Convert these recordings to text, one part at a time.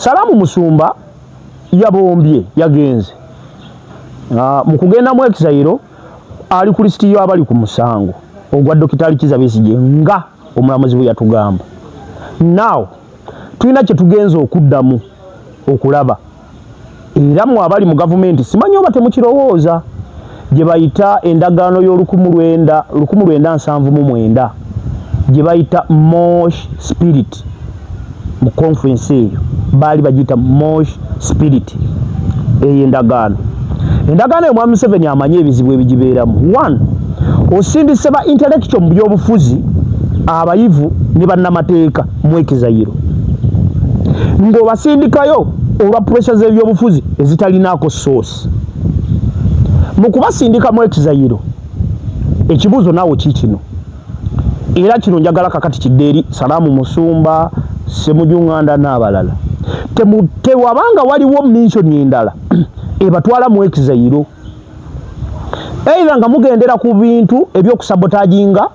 Salaamu Musumba yabombye, yagenze mu kugenda mu exile, ali ku lisiti y'abali ku musango ogwa Dokita Kizza Besigye nga omulamuzi bwe yatugamba. Now tulina kye tugenza okuddamu okulaba, era mwe abali mu gavumenti simanyi oba temukirowooza, gye bayita endagaano y'olukumi 1979, gye bayita Moshi Spirit. Mu conference eyo baali bagiyita Moshi Spirit. Eyo endagaano eyo, Mwami Museveni amanyi ebizibu ebigibeeramu. One, osindise ba intellectual mu byobufuzi, abayivu ne bannamateeka mu exile, ng'obasindikayo olwa pressure z'ebyobufuzi ezitalinaako source. Mu kubasindika mu exile, ekibuuzo naawe kiikino, era kino njagala kakati kidde eri Salaamu Musumba, Semuju Nganda n'abalala. Tewabanga waliwo mission endala ebatwala mu exile, either nga mugendera ku bintu ebyokusabotaginga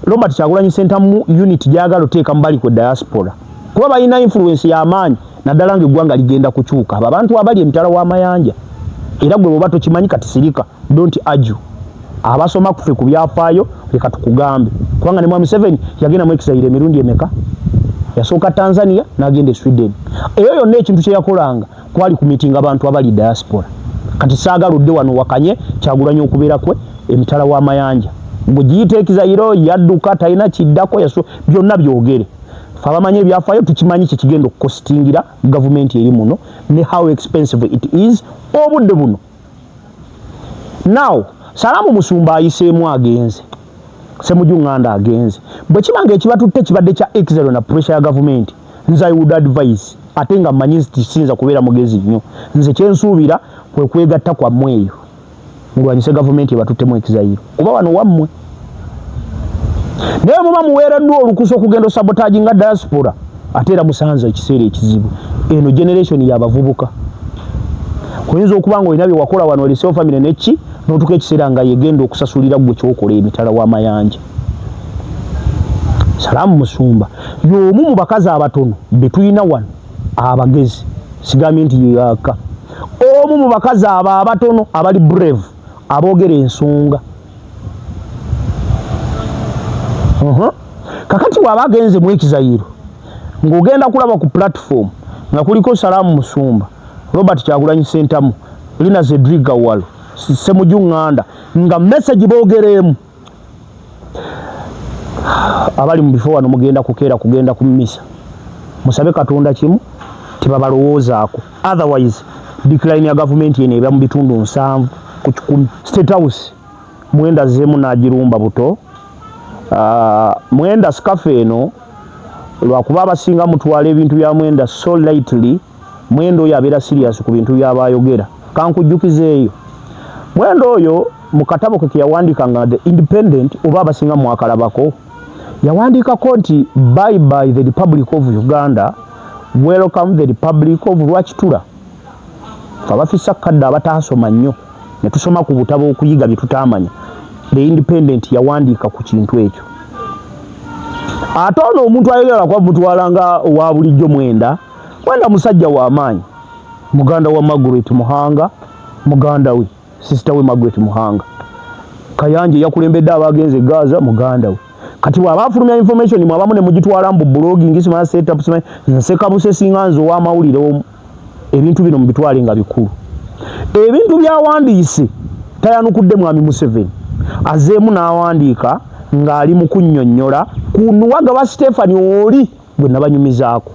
Robert Kyagulanyi Ssentamu unit gyagala oteeka mu bali ku diaspora, kuba balina influence y'amaanyi, naddala nga eggwanga ligenda kukyuka. Abo abantu abali emitala w'amayanja, era gwe bwoba tokimanyi kati sirika, don't argue. Abasoma kufe ku byafaayo, leka tukugambe, kubanga ne Mwami Museveni yagenda mu exile emirundi emeka? Yasooka Tanzania, n'agenda e Sweden. Eyo yonna ekintu kye yakolanga kwali ku mitinga abantu abali diaspora. Kati saagala odde wano wakanye Kyagulanyi okubeera kwe emitala w'amayanja, gwe giyita exile, yadduka, talina kiddako yaso, byonna byogere. Fe abamanyi ebyafaayo tukimanyi kyekigenda okukostingira gavumenti eri muno ne how expensive it is obudde buno. Now Salaamu Musumba ayiseemu, agenze, Semuju Nganda agenze. Bwe kiba nga ekibatutte kibadde kya exile na pressure ya gavumenti, nze I would advise, ate nga mmanyi nti siyinza kubeera mugezi nnyo, nze kyensuubira kwe kwegatta kwammwe eyo mulwanyise gavumenti ebatuttemu exile, kuba wano wammwe. Naye muba muweereddwa olukusa okugenda osabotage nga diaspora, ate era musanze ekiseera ekizibu. Eno generation y'abavubuka, oyinza okuba nga olina byewakola wano olisewo family neki, notuka ekiseera nga yegenda okusasulira gwe kyokola emitala w'amayanja. Salaamu Musumba y'omu mu bakazi abatono be tulina wano abagezi. Sigambye nti yeyaka, omu mu bakazi abo abatono abali brave, aboogera ensonga. Kakati bw'aba agenze mu exile, ng'ogenda kulaba ku platform nga kuliko Salaamu Musumba, Robert Kyagulanyi Sentamu, Lina Zedriga Walo, Semuju Nganda, nga message boogereemu. Abali mu bifo wano mugenda kukeera kugenda ku mmisa, musabe Katonda kimu, tebabalowoozaako, otherwise decline ya gavumenti eno eba mu bitundu 70%. State House Mwenda zeemu n'agirumba buto. Mwenda sikafa eno lwakuba abasinga mutwala ebintu bya Mwenda so lightly. Mwenda oyo abeera serious ku bintu by'abayogera. Kankujjukizeeyo, Mwenda oyo mu katabo ke keyawandiika nga The Independent, oba abasinga mwakalabako, yawandiikako nti "Bye bye the Republic of Uganda, welcome the Republic of Rwakitura". Fe abafisa kadde abataasoma nnyo ne tusoma ku butabo okuyiga bye tutaamanya, The Independent yawandiika ku kintu ekyo. Ate ono omuntu ayogera kuba mutwala nga owa bulijjo. Mwenda, Mwenda musajja w'amaanyi, muganda wa Margaret Muhanga, muganda we, sister we Margaret Muhanga Kayanja yakulembedde abagenze Gaza, muganda we. Kati bw'aba afulumya information, mwabamu ne mugitwala mbu blogging, simanya setup, simanya nseka busesinga. Nze ow'amawulire omu, ebintu bino mubitwale nga bikulu. Ebintu byawandiise tayanukudde Mwami Museveni, azeemu n'awandiika ng'ali mu kunnyonnyola ku Nuwagaba Stephen oli gwe nabanyumizaako,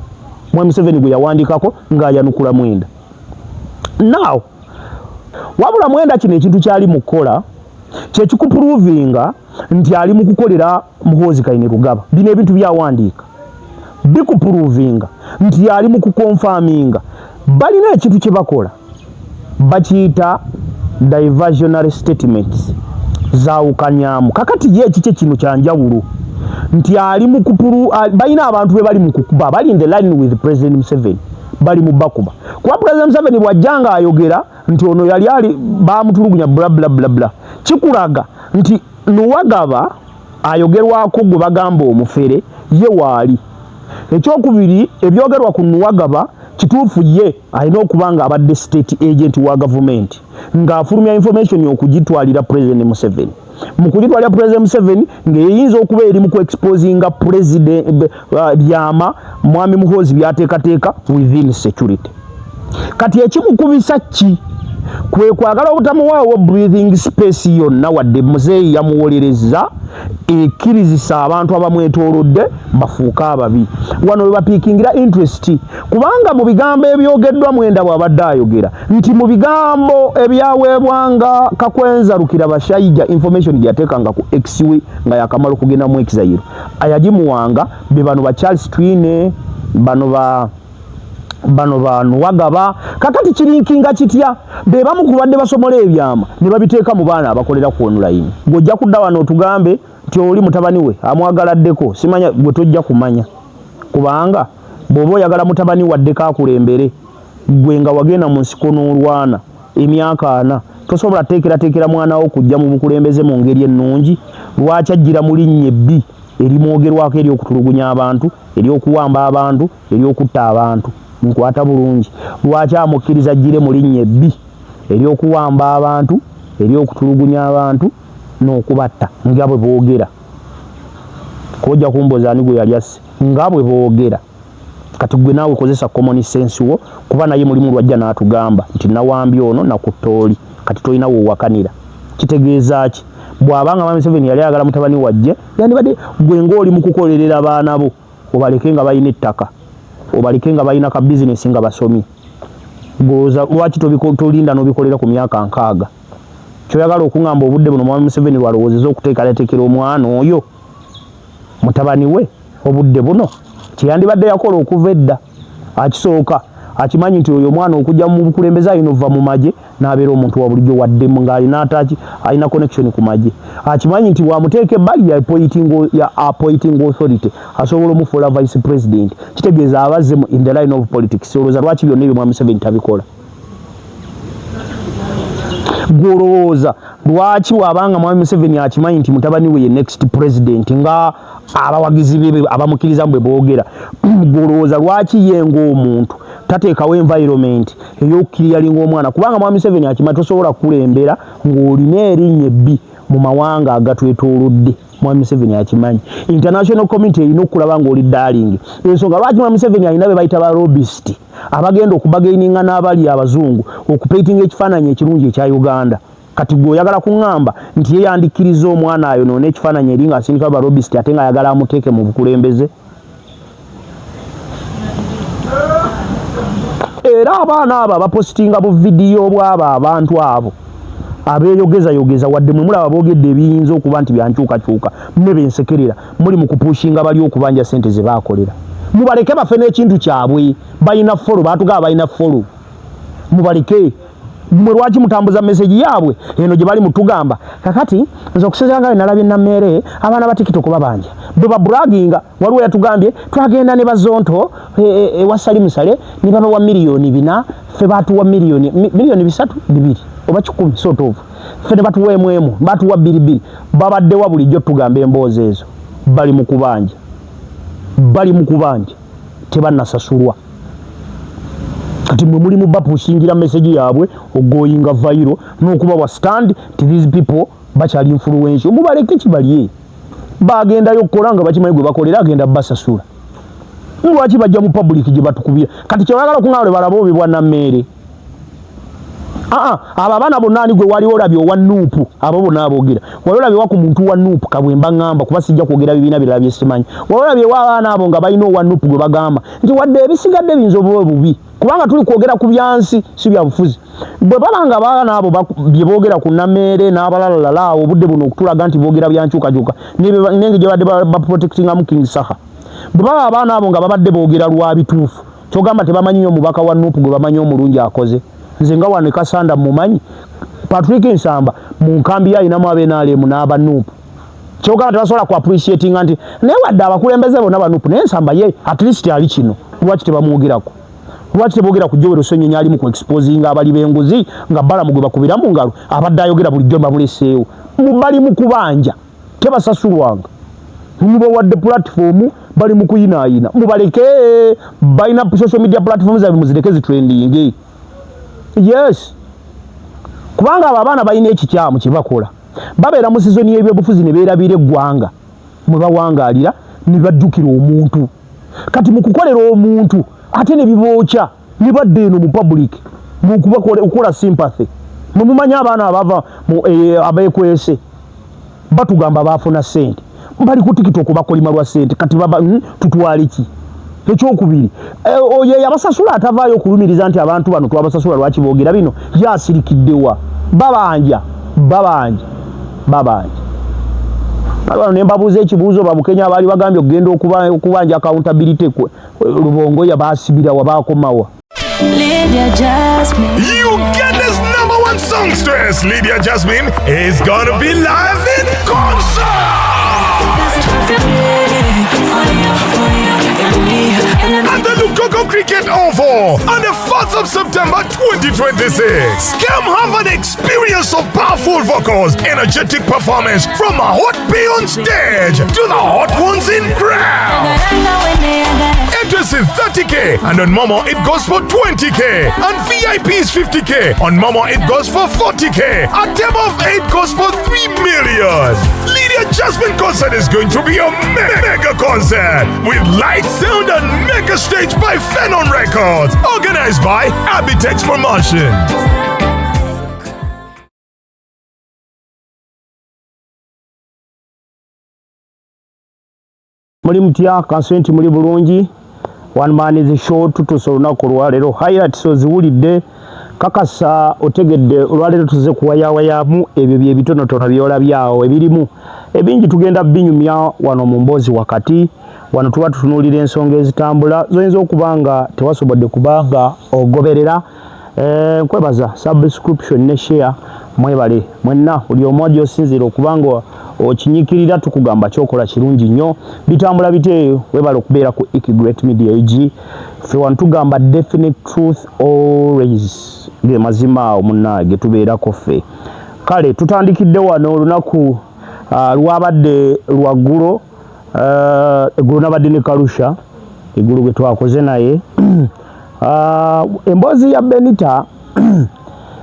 Mwami Museveni gwe yawandiikako ng'ayanukula Mwenda. Now wabula Mwenda kino ekintu kyali mu kukola kyekikuprovinga nti ali mu kukolera Muhoozi Kainerugaba. Bino ebintu byawandiika bikuprovinga nti ali mu kuconfirminga. Balina ekintu kye bakola bakiyita diversionary statements, zaawukanyamu. Kakati ye ekikye kino kyanjawulo nti ali mu kupuru, balina abantu be bali mu kukuba, bali in the line with President Museveni, bali mu bakuba, kuba President Museveni bw'ajja nga ayogera nti ono yali ali bamutulugunya, bla bla bla bla, kikulaga nti Nuwagaba ayogerwako gwe bagamba omufere ye waali. Ekyokubiri, ebyogerwa ku Nuwagaba Kituufu ye alina okuba nga abadde state agent wa gavumenti ng'afulumya information okugitwalira President Museveni. Mu kugitwalira President Museveni ng'eyinza okuba eri mu kuexposinga president byama Mwami Muhoozi byateekateeka within security. Kati ekimukubisa ki? Kwe kwagala obutamuwaawo breathing space yonna, wadde muzeeyi yamuwolerezza, ekkirizisa abantu abamwetoolodde bafuuke ababi. Wano we bapiikingira interest, kubanga mu bigambo ebyogeddwa Mwenda bw'abadde ayogera nti mu bigambo ebyaweebwanga Kakwenza Rukira Bashayija, information gye yateekanga ku X we nga yakamala okugenda mu exile, ayagimuwanga be bano ba Charles Twine, bano ba Nuwagaba. Kakati kirinkinga kitya? Be bamu ku badde basomola ebyama ne babiteeka mu baana abakolera ku online. Gw'ojja kudda wano otugambe nti oli mutabani we amwagaladdeko, simanya gwe tojja kumanya, kubanga bw'oba oyagala mutabani waddeko akulembere, gwe nga wagenda mu nsiko n'olwana emyaka 40, tosobola teekerateekera mwana wo kujja mu bukulembeze mu ngeri ennungi. Lwaki ajjira mu linnya ebbi erimwogerwako, ery'okutulugunya abantu, ery'okuwamba abantu, ery'okutta abantu? Nkwata bulungi. Lwaki amukkiriza ajjire mu linnya ebbi ery'okuwamba abantu, ery'okutulugunya abantu n'okubatta, nga bwe boogera? Kojja kumbuuza ani gwe yali asse, nga bwe boogera. Kati gwe naawe kozesa common sense wo, kuba naye mulimu lwajja n'atugamba nti nawambye ono, nakutta oli. Kati tolina woowakanira. Kitegeeza ki? Bw'abanga Mwami Museveni yali ayagala mutabani wajje, yandibadde gwe ng'oli mu kukolerera baana bo, obaleke nga balina ettaka, obaleke nga balina ka bizinesi, nga basomye. Goza lwaki tolinda n'obikolera ku myaka 60? Kyoyagala okuŋŋamba, obudde buno Mwami Museveni lwalowoozeza okuteekerateekera omwana oyo mutabani we? Obudde buno kyeyandibadde yakola okuva edda. Akisooka akimanyi nti oyo omwana okujja mu bukulembeze alina ova mu magye n'abeera omuntu wa bulijjo, wadde ng'alina ataki, alina connection ku magye. Akimanyi nti bw'amuteeka ebbali ya appointing authority asobola omufuula vice president, kitegeeza abazze in the line of politics. Olowooza lwaki byonna ebyo Mwami Museveni tabikola? Gwolowooza lwaki wabanga Mwami Museveni akimanyi nti mutabani we ye next president, nga abawagizi be abamukkiriza bwe boogera, gwolowooza lwaki ye ng'omuntu tateekawo environment ey'okukiriyalinga omwana? Kubanga Mwami Museveni akimanyi tosobola kukulembera ng'olina erinnya ebbi mu mawanga agatwetoolodde. Mwami Museveni akimanyi international community erina okulaba ng'oli darling. Ensonga lwaki Mwami Museveni alina be bayita ba lobbyist abagenda okubargaininga n'abali abazungu okupaintinga ekifaananyi ekirungi ekya Uganda. Kati gwe oyagala kuŋŋamba nti ye yandikkiriza omwana ayo noona ekifaananyi eri ng'asindika ba lobbyist, ate ng'ayagala amuteeke mu bukulembeze? Era abaana abo abapositinga bu vidiyo bwabo, abantu abo abeeyogezayogeza, wadde mwe mulaba boogedde ebiyinza okuba nti byankyukakyuka, mme bensekerera muli mu kupushinga bali okubanja sente ze baakolera. Mubaleke bafe n'ekintu kyabwe. Balina follow, baatugaba balina follow, mubaleke. Mwe lwaki mutambuza message yaabwe eno gye bali mutugamba? Kakati nze okusinzira nga nalabye Nammeere, abaana ba TikTok babanja bwe babraginga. Waliwo yatugambye twagenda ne bazonto ewa Salimu Sale ne babawa miliyoni 4, ffe batuwa miliyoni 3 2 oba 100 sort of, ffe ne batuwa emu emu, batuwa bbiri bbiri. Babaddewa bulijjo tugamba emboozi ezo? Bali mu kubanja, bali mu kubanja, tebannasasulwa. Kati mwe mulimu bapushingira message yaabwe ogoyinga viral n'okubawa stand ti these people bakyali influential. Mubaleke kibalye. Bagendayo okukola nga bakimanyi gwe bakolera agenda basasula. Lwaki bajja mu public gye batukubira? Kati kyewagala okuŋŋamba lwe balaba obubi bwa Nammeere? Aa, abo abaana bonna, ani gwe wali olabye owa NUP? Abo bonna aboogera, wali olabye wa ku muntu wa NUP? Kabwe mba ŋŋamba, kuba sijja kwogera bibiina birala byesimanyi. Wali olabye wa abaana abo nga balina owa NUP gwe bagamba nti wadde ebisigadde biyinza obuba bubi, kubanga tuli kwogera ku byansi si bya bufuzi? Bwe baba nga abaana abo bye boogera ku Nameere n'abalalalala awo obudde buno okutulaga nti boogera byankyukakyuka nenge gye badde baprotectingamu King Saha, bwe baba abaana abo nga babadde boogera lwa bituufu, kyogamba tebamanyi nnyo omubaka wa NUP gwe bamanyi omulungi akoze? Nze nga wano e Kasanda mumanyi Patrick Nsamba, mu nkambi ye alinamu ab'NRM n'aba NUP. Kyogamba tebasobola ku appreciatinga nti naye wadde abakulembeze bonna ba NUP, naye Nsamba ye at least ali kino? Lwaki tebamwogerako? Lwaki teboogera ku Joel Ssenyonyi ali mu ku exposinga abali b'enguzi, nga Balamu gwe bakubira mu ngalo abadde ayogera bulijjo bamuleseewo? Bali mu kubanja, tebasasulwanga, mubawadde platform. Bali mu kuyinaayina, mubaleke. Balina social media platform zaabwe, muzireke zitrendinge. Yes, kubanga abo abaana balina ekikyamu kye bakola. Babeera mu sizoni y'ebyobufuzi ne beerabira eggwanga mwe bawangaalira, ne bajjukira omuntu. Kati mu kukolera omuntu ate ne bibookya, ne badda eno mu public mu kukola sympathy. Mwe mumanyi abaana abava abeekwese batugamba baafuna ssente, bali ku TikTok bakolima lwa ssente. Kati baba tutwale ki? Ekyokubiri, oyo yabasasula atavaayo okulumiriza nti abantu bano twabasasula, lwaki boogera bino? Yasirikiddewa? Babanja, babanja, babanja. Wano ne mbabuuza ekibuuzo, babukenya abaali bagambye okugenda okubanja accountability, Lubongoya baasibirawa? Baakomawa? Lydia Jasmine. Uganda's number one songstress, Lydia Jasmine, is gonna be live in concert at the Lugogo Cricket Oval on the 4th of September 2026. Come have an experience of powerful vocals, energetic performance from a hot bee on stage to the hot ones in crowd. Entrance is 30K and on Momo it goes for 20K, and VIP is 50K. On Momo it goes for 40K. A table of 8 goes for 3 million. Lydia Jasmine concert is going to be a mega concert with light, sound and mega stage by Phenon Records. Organized by Abitex Promotion. Muli mutya? Kanso nti muli bulungi. One Man is show, tutuuse olunaku olwaleero. Highlights oziwulidde, kakasa otegedde. Olwaleero tuze kuwayawayamu ebyo byebitonotono byolabyawo. Ebirimu ebingi tugenda binyumya wano mu mboozi wakati. Wano tuba tutunuulira ensonga ezitambula zoyinza okuba nga tewasobodde kubanga ogoberera. Nkwebaza subscription ne share. Mwebale mwenna, buli omu agyosinziira okuba nga okinyikirira. Tukugamba kyokola kirungi nnyo. Bitambula bite? Webale okubeera ku Ik Great Media UG. Ffe wano tugamba definite truth always, ge mazima awo munnange tubeerako ffe. Kale tutandikidde wano olunaku lwabadde lwaggulo. Eggulo nabadde ne Kalusha, eggulu gwe twakoze naye emboozi ya Benita.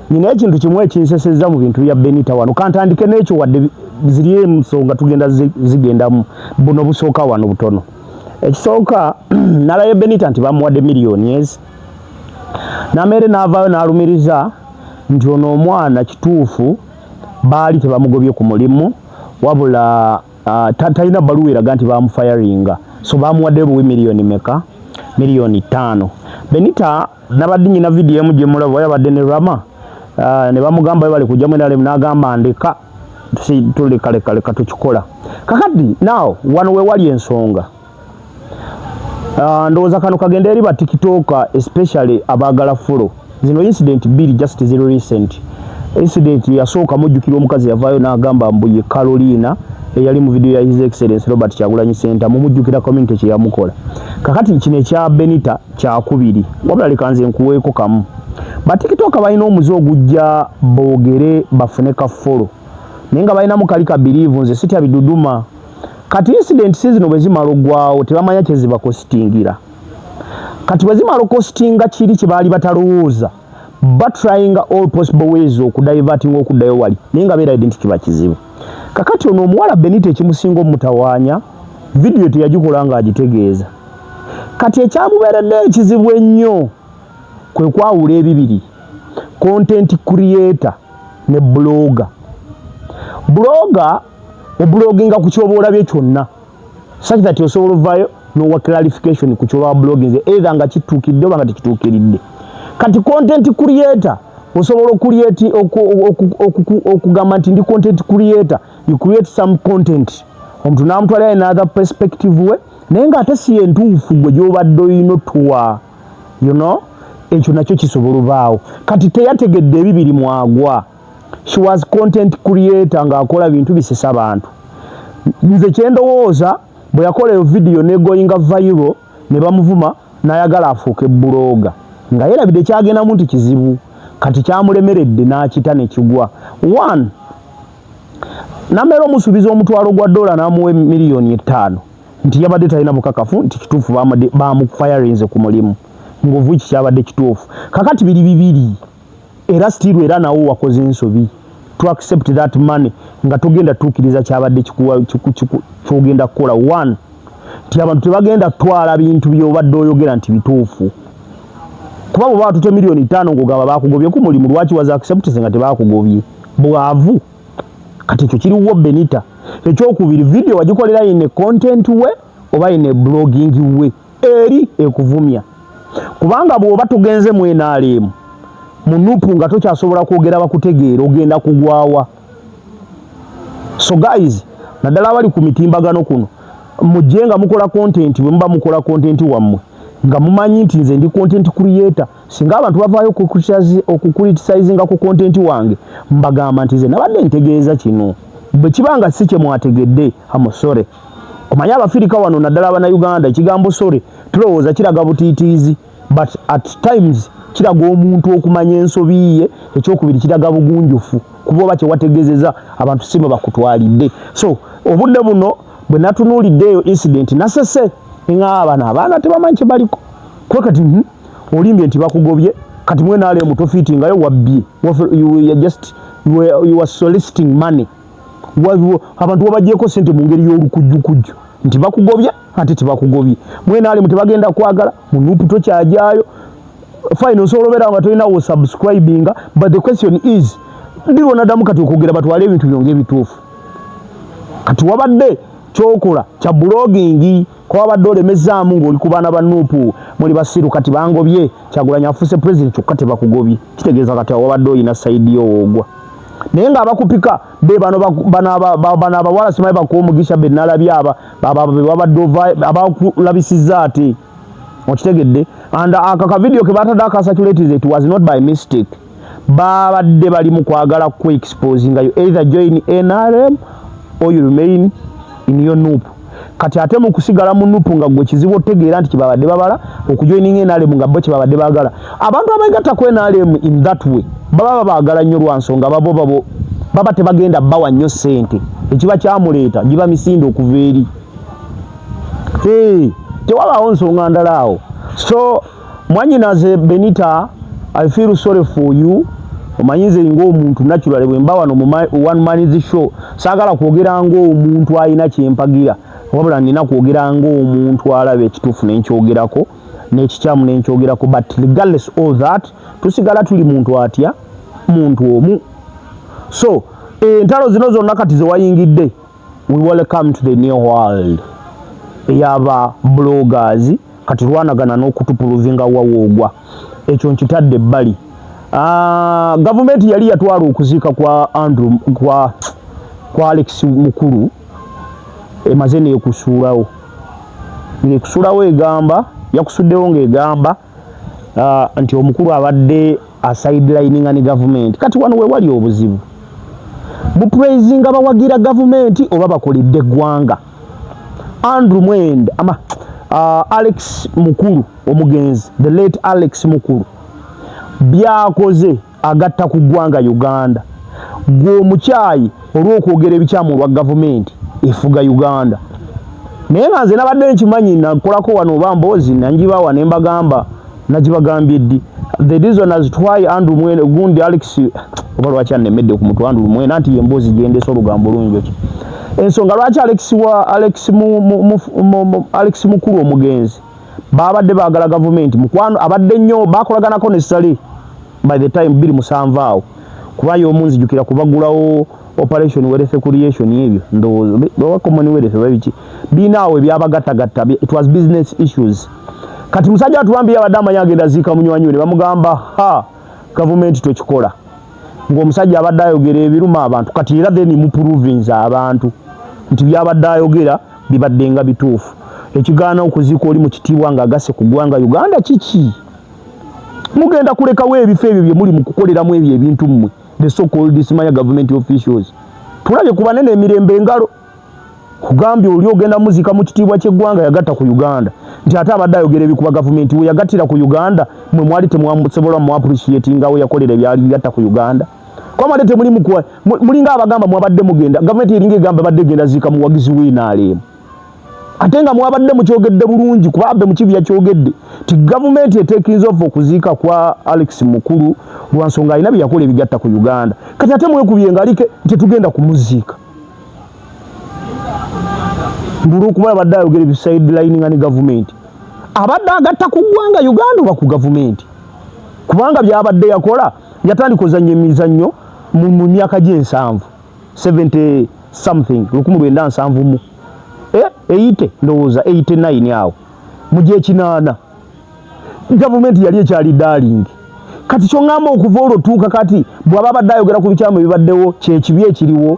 Nina ekintu kimu ekinsesezza mu bintu bya Benita wano. Kantandike n'ekyo, wadde ziri ensonga tugenda zigendamu, buno busooka wano butono. Ekisooka, nalayo Benita nti bamuwadde miliyoni ezi. Nameere n'avaayo n'alumiriza nti ono omwana kituufu baali tebamugobye ku mulimu, wabula talina bbaluwa eraga nti bamufayaringa, so bamuwadde buwi miliyoni meka? Miliyoni 5. Benita nabadde nyina vidiyo emu gye mulaba, yabadde ne Rama, ne bamugamba bali kujjamu NRM, n'agamba ndeka tuleka, leka, leka tukikola. Kakati now wano we wali ensonga. Ndowooza kano kagenda eri ba TikToker, especially abaagala follow. Zino incident bbiri just zero recent. Incident yasooka, mujjukira omukazi yavaayo n'agamba mbu ye Carolina eyali mu video ya His Excellence Robert Kyagulanyi Ssentamu. Mujjukira community kye yamukola. Kakati kino ekya Benita kyakubiri. Wabula leka nze nkuweeko kamu. Ba TikToker balina omuze ogujja boogere bafune ka follow, naye nga balinamu kali ka believe nze sitya biduduma. Kati incident zino bwe zimala oggwawo, tebamanya kye zibakositingira. Kati bwe zimala okositinga kiri kye baali batalowooza, batryinga all possible ways okudivertinga okuddayo wali, naye nga beerabidde nti kiba kizibu. Kakati ono omuwala Benita ekimusinga omutawaanya, vidiyo teyagikola ng'agitegeeza. Kati ekyamubeeredde ekizibu ennyo kwe kwawula ebibiri, content creator ne blogger. Blogger obloginga ku kyoba olabye kyonna, such that osobola ovaayo nowa clarification ku kyoba bloginze, either nga kituukiridde oba nga tekituukiridde. Kati content creator osobola ocreate okugamba nti ndi content creator, you create some content, omuntu n'amutwalira another perspective we, naye ng'ate si entuufu gwe gy'obadde olina otuwa. Ekyo nakyo kisobola obaawo. Kati teyategedde ebibiri mwagwa. She was content creator ng'akola bintu bisesa bantu. Nze kyendowooza, bwe yakola eyo vidiyo negoyinga viral ne bamuvuma, n'ayagala afuuke blogger nga yerabidde kyagendamu nti kizibu. Kati kyamulemeredde n'akita ne kigwa. One, namera omusuubiza $1,000 n'amuwa 5 million. Nti yabadde talina bukakafu nti kituufu bamufirinze ku mulimu, ng'ovu ki kyabadde kituufu. Kakati biri bibiri, era still era nawo wakoze ensobi to accept that money nga togenda tuukiriza kyabadde kyogenda kukola. One, nti abantu tebagenda kutwala bintu byobadde oyogera nti bituufu, kuba bwe batute 5 miliyoni ng'ogamba bakugobye ku mulimu, lwaki waza acceptance nga tebakugobye? Bwavu. Kati ekyo kiriwo, Benita. Ekyokubiri, video wagikolera in a content way oba in a blogging way eri ekuvumya, kubanga bw'oba tugenze mu NRM, mu NUP, nga tokyasobola kwogera bakutegeera, ogenda kugwawa. So guys, naddala abali ku mitimbagano kuno, mujje nga mukola content. Bwe muba mukola content wammwe nga mumanyi nti nze ndi content creator, singa abantu bavaayo okucriticizinga ku content wange, mbagamba nti nze nabadde ntegeeza kino. Bwe kiba nga si kye mwategedde, amusore. Omanyi Abafirika wano, naddala Abannayuganda, ekigambo "sorry" tulowooza kiraga butiitiizi, but at times kiraga omuntu okumanya ensobi ye. Ekyokubiri, kiraga bugunjufu, kuba oba kyewategeezeza abantu si bwe bakutwalidde. So obudde buno bwe natunuulidde eyo incident, nasese eŋŋamba bano abaana tebamanyi kye baliko, kuba kati olimbye nti bakugobye. Kati mwenaalemu tofiitingayo, wabbye. You are just you are soliciting money. Abantu wabagyeko sente mu ngeri y'olukujjukujju nti bakugobye ate tebakugobye. Mwenaalemu tebagenda kwagala, mu NUP tokyajaayo. Fine, osobola obeera nga tolinawo subscribinga, but the question is, ndi lwonaddamu kati okwogera batwale ebintu byonge ebituufu? Kati wabadde kyokola kya blogging, kwabadde olemezaamu ng'oli ku baana ba NUP, muli basiru, kati bangobye, Kyagulanyi afuuse president, kyokka tebakugobye. Kitegeeza kati awo wabadde oyina side yo woogwa, naye ng'abakupika be bano bano abawala, simanyi bakuwa omugisha, be nalabye aba be wabadde abakulabisizza ate okitegedde. And aka kavidiyo ke batadde akasaturated, it was not by mistake. Babadde bali mu kwagala ku exposinga. You either join NRM or you remain in your NUP. Kati ate mu kusigala mu NUP nga gwe kizibu otegeera nti kyebabadde babala okujoininga NRM, nga bo kyebabadde baagala. Abantu abegatta ku NRM in that way baba babaagala nnyo, lwa nsonga babo babo baba tebagenda bawa nnyo ssente. Ekiba kyamuleeta giba misinde okuva eri. Hey, tewabaawo nsonga ndala awo. So mwanyinaze Benita, I feel sorry for you. Omanyi nze ng'omuntu, naturally, bwe mba wano mu One Man's Show, saagala kwogera ng'omuntu alina kyempagira, wabula nina kwogera ng'omuntu alaba ekituufu nenkyogerako n'ekikyamu nenkyogerako. But regardless all that, tusigala tuli muntu atya, muntu omu. So entalo zino zonna kati zewayingidde, we welcome to the new world ey'aba bloggers. Kati lwanagana n'okutuprovinga wawoogwa, ekyo nkitadde ebbali. Gavumenti yali yatwala okuziika kwa Andrew, kwa Alex Mukulu, emaze nekusuulawo, ng'ekusuulawo egamba yakusuddewo, ng'egamba nti omukulu abadde asidelininga ne gavumenti. Kati wano we wali obuzibu, mupraisinga bawagira gavumenti oba bakoledde eggwanga. Andrew Mwenda ama Alex Mukulu omugenzi, the late Alex Mukulu, byakoze agatta ku ggwanga Uganda. Gwe omukyayi olw'okwogera ebikyamu olwa gavumenti efuga Uganda. Naye nga nze nabadde nkimanyi, nakolako wano oba mboozi nangibawa ne mbagamba, nagibagambye ddi, the reason as to why Andrew Mwenda gundi Alex, oba lwaki annemedde ku mutwe Andrew Mwenda, nti yemboozi gyendesa olugambo lunjoki, ensonga lwaki Alex wa Alex mu, mu, mu, mu, mu, Alex Mukulu omugenzi babadde baagala gavumenti mukwano, abadde nnyo bakolaganako ne Sali by the time 2007 awo, kuba y'omu nzijukira kubagulawo Operation Wealth Creation. Ebyo ndowooza oba Commonwealth oba biki biina awo ebyabagattagatta, it was business issues. Kati musajja watubambi yabadde amanyi agenda ziika munywanyi we, ne bamugamba, "Ha, gavumenti tokikola," ng'omusajja abadde ayogera ebiruma abantu. Kati era then muprovinza abantu nti byabadde ayogera bibadde nga bituufu. Ekigaana okuziika oli mu kitiibwa ng'agasse ku ggwanga Uganda kiki? Mugenda kulekawo ebifo ebyo bye muli mu kukoleramu ebyo ebintu mmwe, the so called simanya government officials. Tulabye ku banene emirembe engalo kugambye oli ogenda muzika mu kitiibwa ky'eggwanga, yagatta ku Uganda, nti ate abadde ayogera ebikuba gavumenti. We yagattira ku Uganda, mwe mwali temwasobola mu appreciatinga we yakolera ebyali bigatta ku Uganda, kwamale temuli mukuwa mulinga abagamba mwabadde mugenda gavumenti eringa egamba badde egenda ziika muwagizi w'NRM. Ate nga mwabadde mukyogedde bulungi, kuba Abe Mukibi yakyogedde ti gavumenti etekinza ova okuziika kwa Alex Mukulu lwa nsonga alina bye yakola ebigatta ku Uganda. Kati ate mwekubye ngalike nti tugenda kumuziika mbulwokuba abadde ayogera ebisideline nga ne gavumenti abadde agatta ku ggwanga Uganda oba ku gavumenti, kubanga byabadde yakola yatandika ozannya emizannyo mu myaka gy'ensanvu 70 something 1970 mu 80 ndowooza 89 awo mu gyekinaana gavumenti yali ekyali darling. Kati kyoŋŋamba okuva olwo tuuka kati bw'aba abadde ayogera ku bikyamu ebibaddewo, kyekibi ekiriwo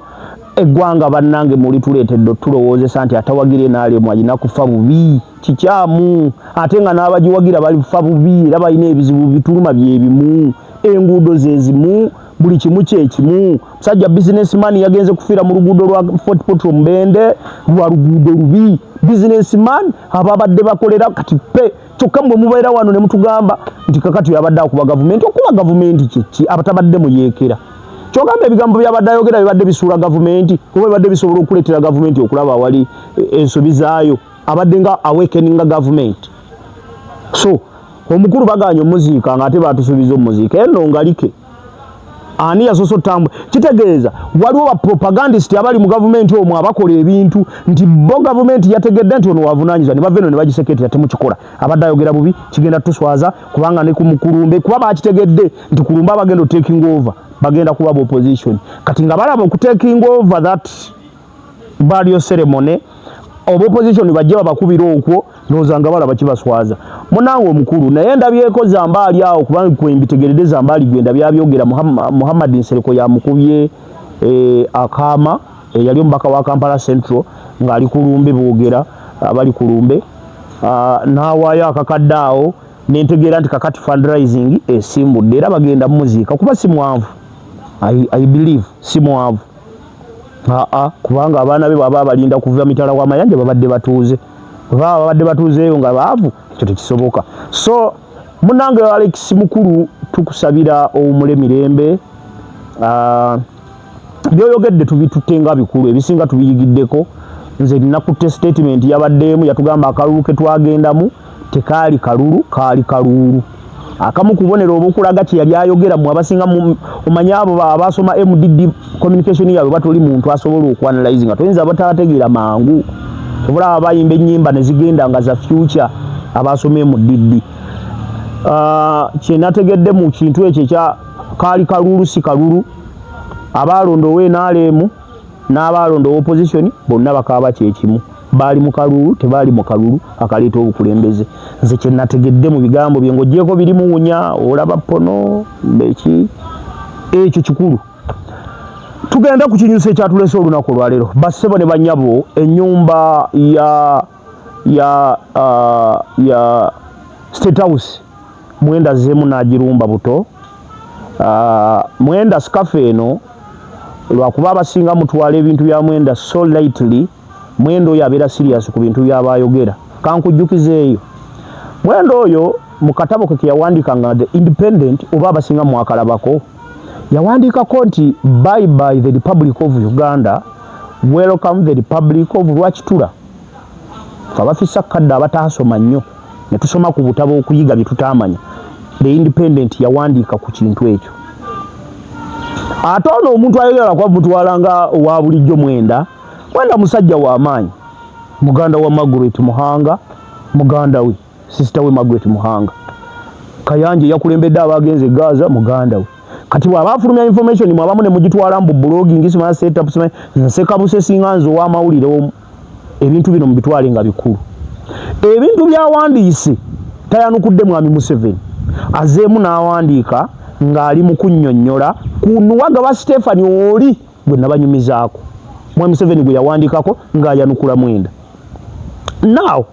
eggwanga. Bannange, muli tuleetedde otulowoozesa nti atawagira NRM alina kufa bubi. Kikyamu, ate nga n'abagiwagira balifa bubi, era balina ebizibu bituluma byebimu, enguudo zezimu, buli kimu kyekimu. Musajja businessman yagenze kufiira mu luguudo lwa Fort Portal Mubende, lwa luguudo lubi. Businessman ababadde bakolera kati pe kyokka mwe mubeera wano ne mutugamba nti kakati yabadde akuba gavumenti. Okuba gavumenti kyeki? Abatabadde muyeekera kyogamba ebigambo byabadde ayogera bibadde bisuula gavumenti oba bibadde bisobola okuleetera gavumenti okulaba awali ensobi zaayo? Abadde nga awakeninga gavumenti. So omukulu baganye omuziika nga ate batusuubiza omuziika eno ngalike. Ani yasoose otambula? Kitegeeza waliwo bapropagandist abali mu gavumenti omwo abakola ebintu nti bo gavumenti yategedde nti ono wavunanyizibwa, ne bava eno ne bagiseketera, temukikola, abadde ayogera bubi, kigenda tuswaza, kubanga ne ku mukulumbe kuba bakitegedde nti kulumba abagenda otaking over bagenda kuba ba opposition. Kati nga balaba okutaking over that burial ceremony, oba opposition bajje babakubira okwo, ndowooza nga balaba kibaswaza. Munange omukulu naye ndabyeko Zambaali awo, kubanga kwe mbitegeredde Zambaali gwenda byabyogera. Muhammad Nsereko yamukubye akaama, eyali omubaka wa Kampala Central, ng'ali ku lumbe, boogera abali ku lumbe, n'awaayo akakadde awo, nentegeera nti kakati fundraising esimbudde era bagenda mumuziika, kuba si mwanvu. I believe si mwanvu aa, kubanga abaana be bwaba balinda kuva mitala wa mayanja babadde batuuze, baba babadde batuuzeeyo nga baavu, ekyo tekisoboka. So munange Alex Mukulu, tukusabira owumule mirembe. Byoyogedde tubitutte nga bikulu, ebisinga tubiyigiddeko. Nze nakutte statement yabaddeemu, yatugamba akalulu ke twagendamu tekaali kalulu, kaali kaluulu. Akamu kubonero obukulaga kye yali ayogera, mu abasinga omanye abo abasoma MDD communication yaabwe, batoli muntu asobola okuanalyze nga toyinza batategeera mangu. Sobola abayimba ennyimba ne zigenda nga za future, abasoma MDD. Kyenategedde mu kintu ekyo ekya kaali kalulu si kalulu, abaalonda owa NRM n'abaalonda owa opposition bonna bakaaba kyekimu, baali mu kalulu, tebaali mu kalulu akaleeta obukulembeze. Nze kyenategedde mu bigambo bye, ng'ogyeko biri muwunya olaba pono beki, ekyo kikulu. Tugenda ku kinyusi ekyatulese olunaku olwaleero. Bassebo ne banyabo, ennyumba ya State House Mwenda zeemu n'agirumba buto. Mwenda sikafu eno, lwakuba abasinga mutwala ebintu bya Mwenda so lightly. Mwenda oyo abeera serious ku bintu byaba ayogera. Kankujjukizeeyo, Mwenda oyo mu katabo ke keyawandiika nga The Independent, oba abasinga mwakalabako, yawandiikako nti "Bye bye the Republic of Uganda, welcome the Republic of Rwakitura." Abafisa kadde abataasoma nnyo ne tusoma ku butabo okuyiga bye tutaamanya, The Independent yawandiika ku kintu ekyo. Ate ono omuntu ayogera kuba mutwala nga owa bulijjo. Mwenda, Mwenda musajja w'amaanyi, muganda wa Margaret Muhanga, muganda we, sister we Margaret Muhanga Kayanja yakulembedde abagenze e Gaza, muganda we. Kati bw'aba afulumya information, mwabamu ne mugitwala mbu blogging, simanya setup, simanya nsekabuse. Singa nze ow'amawulire omu, ebintu bino mubitwale nga bikulu. Ebintu byawandiise tayanukudde mwami Museveni, azeemu n'awandiika ng'ali mu kunnyonnyola ku Nuwagaba Stephen oli gwe nabanyumizaako, mwami Museveni gwe yawandiikako ng'ayanukula Mwenda. Now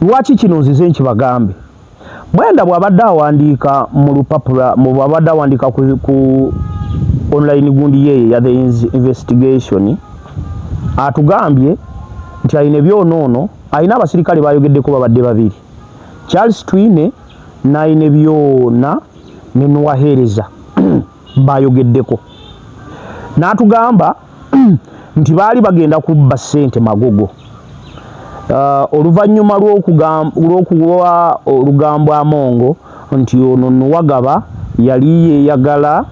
lwaki kino nzize nkibagambe? Mwenda bw'abadde awandiika mu lupapula, bw'abadde awandiika ku online gundi yeeye ya The Investigation, atugambye nti alina ebyonoono, alina abasirikale bayogeddeko babadde babiri, Charles Twine n'alina byona ne Nuwaheereza bayogeddeko, n'atugamba nti baali bagenda kubba ssente Magogo. Oluvannyuma lw'okuwa olugambo Amongo nti ono Nuwagaba yali yeeyagala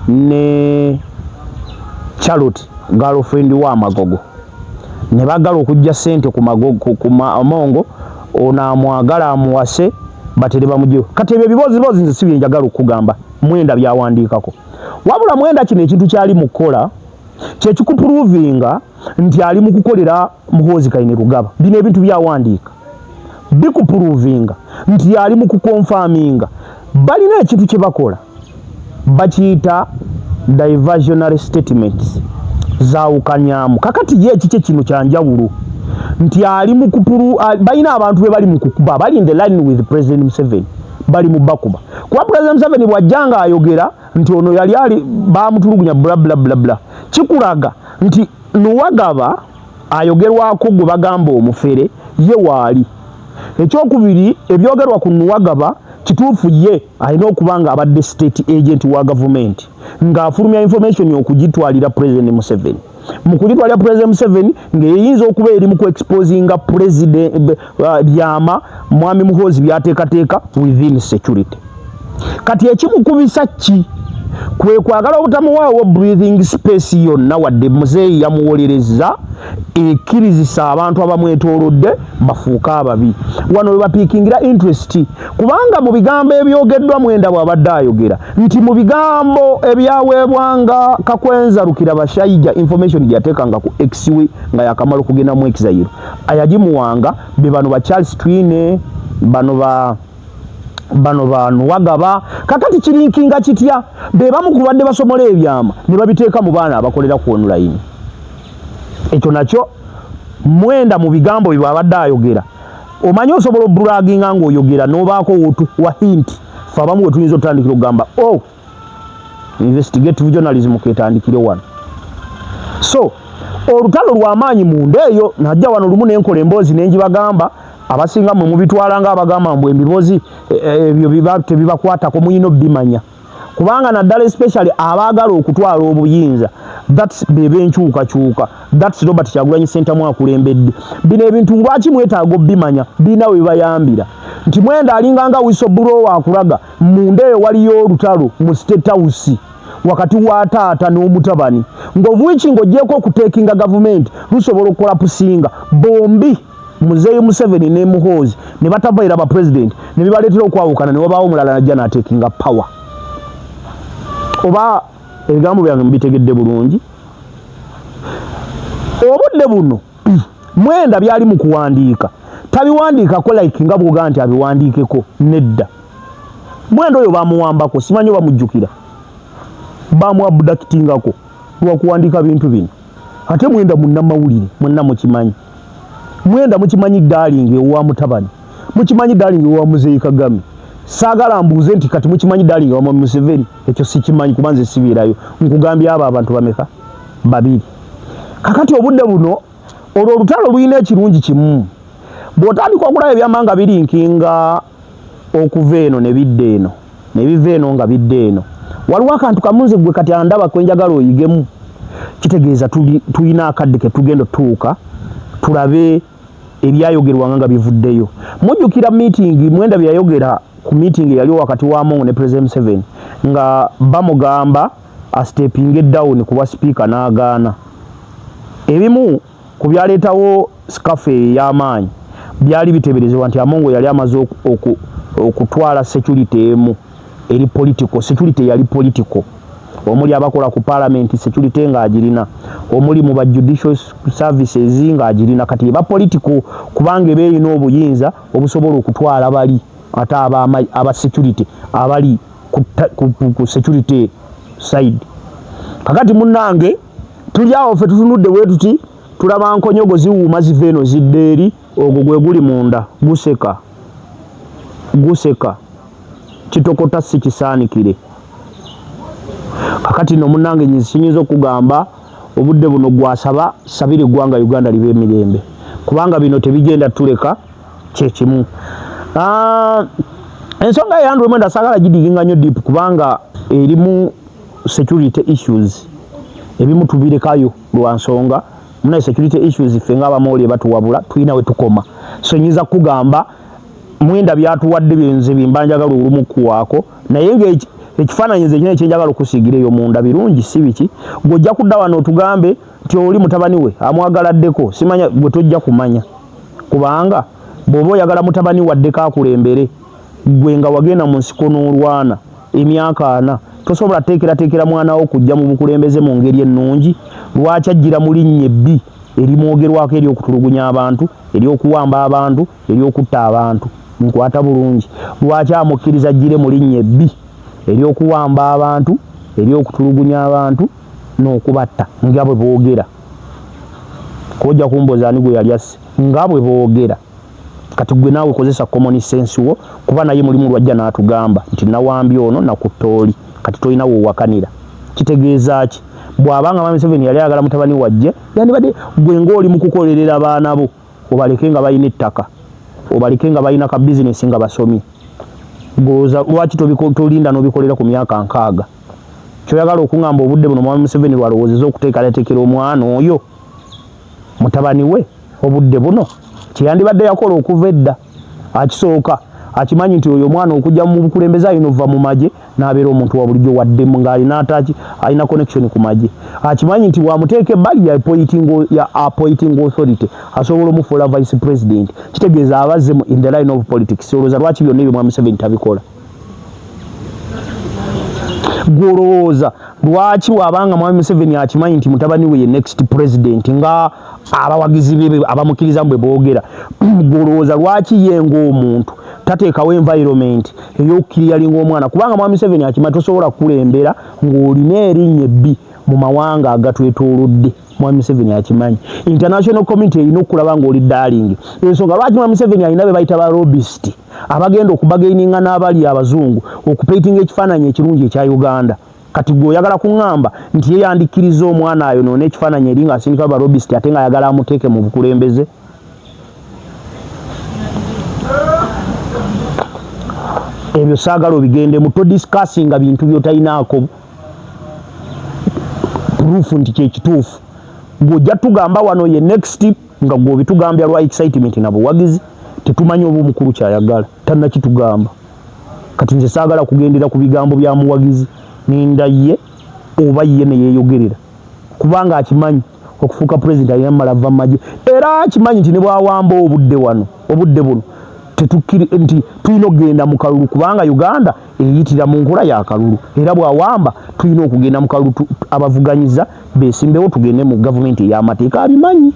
ne Charlotte, girlfriend wa Magogo, ne bagala okujja ssente ku Magogo, ku Amongo ono amwagala amuwase, batere bamugyewo. Kati ebyo ebibozibozi nze si byenjagala okugamba. Mwenda byawandiikako, wabula Mwenda kino ekintu kyali mu kukola kyekikuprovinga nti ali mu kukolera Muhoozi Kainerugaba. Bino ebintu byawandiika bikuprovinga nti ali mu kuconfirminga. Balina ekintu kye bakola, bakiyita diversionary statements, zaawukanyamu. Kakati ye ekikye kino kyanjawulo nti ali mu kupuru, balina abantu be bali mu kukuba, bali in the line with President Museveni, bali mu bakuba, kuba President Museveni bw'ajja nga ayogera nti ono yali ali bamutulugunya, bla bla bla bla, kikulaga nti Nuwagaba ayogerwako gwe bagamba omufere ye waali. Ekyokubiri, ebyogerwa ku Nuwagaba kituufu, ye alina okuba nga abadde state agent wa gavumenti ng'afulumya information okugitwalira President Museveni. Mu kugitwalira President Museveni, ng'eyinza okuba eri mu kuexposinga president byama mwami Muhoozi byateekateeka within security. Kati ekimukubisa ki? Kwe kwagala obutamuwaawo breathing space yonna, wadde muzeeyi yamuwolereza, ekkirizisa abantu abamwetoolodde bafuuke ababi. Wano we bapiikingira interest, kubanga mu bigambo ebyogeddwa Mwenda bw'abadde ayogera nti mu bigambo ebyaweebwanga Kakwenza Rukira Bashayija, information gye yateekanga ku ex we nga yakamala okugenda mu exile, ayagimuwanga be bano ba Charles Twine, bano ba Nuwagaba. Kakati kirinkinga kitya? Be bamu ku badde basomola ebyama ne babiteeka mu baana abakolera ku online. Ekyo nakyo Mwenda mu bigambo bye bwabadde ayogera, omanyi osobola obraginga ng'oyogera n'obaako wa hint. Fe abamu we tuyinza otutandikira okugamba, "Oh, investigative journalism ketandikire wano." So olutalo lw'amaanyi munda eyo. Najja wano lumu nenkola emboozi nenjibagamba, abasinga mwe mubitwala nga abagamba mbu embiboozi ebyo biba tebibakwatako. Muyina obimanya, kubanga naddala especially abaagala okutwala obuyinza, that's bebenkyukakyuka, that's Robert Kyagulanyi Ssentamu akulembedde. Bino ebintu lwaki mwetaaga obimanya? Birina we bibayambira nti Mwenda alinganga whistleblower, akulaga munda eyo waliyo olutalo mu State House wakati wa taata n'omutabani, ng'ovuiki ng'ogyeko okuteekinga gavumenti, lusobola okucollapsinga bombi, Muzeeyi Museveni ne Muhoozi, ne batabaira ba president, ne bibaleetera okwawukana, ne wabaawo omulala najja n'ateekinga power. Oba ebigambo byange mubitegedde bulungi? Obudde buno Mwenda byali mu kuwandiika tabiwandiikako like nga bwogaa nti abiwandiikeko. Nedda, Mwenda oyo bamuwambako, simanyi oba mujjukira, bamuabductingako lwakuwandiika bintu bino. Ate Mwenda munnamawulire, mwenna mukimanyi. Mwenda mukimanyi darling ewa mutabani, mukimanyi darling ewa Muzeeyi Kagame. Saagala mbuuze nti kati mukimanyi darling ewa Museveni, ekyo sikimanyi kuba nze sibeerayo. Nkugambye abo abantu bameka? Babiri. Kakati obudde buno olwo olutalo lulina ekirungi kimu: bw'otandika okulaba ebyama nga birinkinga okuva eno ne bidda eno, ne biva eno nga bidda eno, waliwo akantu kamunze gwe kati andaba kwenjagala oyigemu. Kitegeeza tulina akadde ke tugenda otuuka tulabe ebyayogerwanga nga bivuddeyo. Mujjukira meeting Mwenda bye yayogera ku meeting eyaliwo wakati wa Amongo ne President Museveni, nga bamugamba astepinge down kuba sipiika n'agaana. Ebimu ku byaleetawo scuffle ey'amaanyi byali biteeberezebwa nti Amongo yali amaze okutwala security emu eri political security, yali political, omuli abakola ku parliament, security ng'agirina, omuli mu ba judicial services ng'agirina. Kati eba political kubanga eba erina obuyinza obusobola okutwala bali ate aba security abali ku security side. Kakati munnange, tuli awo ffe tutunudde bwe tuti, tulaba nkonyogo ziwuuma ziva eno zidda eri. Ogwo gwe guli munda guseka guseka, kitokota si kisaanikire. Kakati no munnange, kinyinza okugamba obudde buno gwasaba sabira eggwanga Uganda libe emirembe, kubanga bino tebigenda tuleka kyekimu. Ensonga ya Andrew Mwenda saagala gidiginga nnyo deep, kubanga erimu security issues, ebimu tubirekayo lwa nsonga. Munaye, security issues, ffe ng'abamawulire batuwabula, tulina we tukoma. So nyinza kugamba Mwenda byatuwadde byenze bimba njagala olumu kuwaako, naye nga ekifaananyi nze kinene kyenjagala okusiigira eyo munda birungi, si biki. Gw'ojja kudda wano otugambe nti oli mutabani we amwagaladdeko, simanya gwe tojja kumanya, kubanga bw'oba oyagala mutabani waddeko akulembere, gwe nga wagenda mu nsiko n'olwana emyaka 40, tosobola teekerateekera mwana wo kujja mu bukulembeze mu ngeri ennungi? Lwaki ajjira mu linnya ebbi erimwogerwako, ery'okutulugunya abantu, ery'okuwamba abantu, ery'okutta abantu? Nkwata bulungi. Lwaki amukkiriza ajjire mu linnya ebbi ery'okuwamba abantu, ery'okutulugunya abantu n'okubatta, nga bwe boogera? Kojja kumbuuza ani gwe yali asse, nga bwe boogera. Kati gwe naawe kozesa common sense wo, kuba naye mulimu lwajja n'atugamba nti nawambye ono, nakutta oli. Kati tolina woowakanira. Kitegeeza ki? Bw'abanga Mwami Museveni yali ayagala mutabani wajje, yandibadde gwe ng'oli mu kukolerera baana bo, obaleke nga balina ettaka, obaleke nga balina ka bizinesi, nga basomye. Golooza lwaki tolinda n'obikolera ku myaka 60? Kyoyagala okuŋŋamba, obudde buno Mwami Museveni lwalowoozeza okuteekerateekera omwana oyo, mutabani we? Obudde buno kyeyandibadde yakola okuva edda. Akisooka akimanyi nti oyo omwana okujja mu bukulembeze alina ova mu magye n'abeera omuntu wa bulijjo, wadde ng'alina ataki, alina connection ku magye. Akimanyi nti bw'amuteeka ebbali ya appointing authority asobola omufuula vice president, kitegeeza abazze in the line of politics. Olowooza lwaki byonna ebyo Mwami Museveni tabikola? Gwolowooza lwaki, bw'abanga Mwami Museveni akimanyi nti mutabani we ye next president, nga abawagizi be abamukkiriza bwe boogera, gwolowooza lwaki ye ng'omuntu tateekawo environment ey'okukiriyalinga omwana? Kubanga Mwami Museveni akimanyi tosobola kukulembera ng'olina erinnya ebbi mu mawanga agatwetoolodde. Mwami Museveni akimanyi international community erina okulaba ng'oli darling. Ensonga lwaki Mwami Museveni alina be bayita ba lobbyist abagenda okubargaininga n'abali abazungu okupaintinga ekifaananyi ekirungi ekya Uganda. Kati gwe oyagala kuŋŋamba nti ye yandikkiriza omwana ayo noona ekifaananyi eri ng'asindika ba lobbyist, ate ng'ayagala amuteeke mu bukulembeze? Ebyo saagala obigendemu. Todiscussinga bintu by'otalinaako proof nti kyekituufu. Gw'ojja tugamba wano ye next, nga gw'obitugambya lwa excitement na buwagizi. Tetumanyi oba omukulu kyayagala tannakitugamba. Kati nze saagala kugendera ku bigambo bya muwagizi, ninda ye oba ye neyeeyogerera, kubanga akimanyi okufuuka pulezidenti alina mumala va mumagye, era akimanyi nti ne bwawamba obudde wano, obudde buno tetukiri nti tulina okugenda mu kalulu, kubanga Uganda eyitira mu nkola ya kalulu, era bwawamba tulina okugenda mu kalulu, abavuganyiza besimbewo, tugende mu gavumenti ey'amateeka. Abimanyi.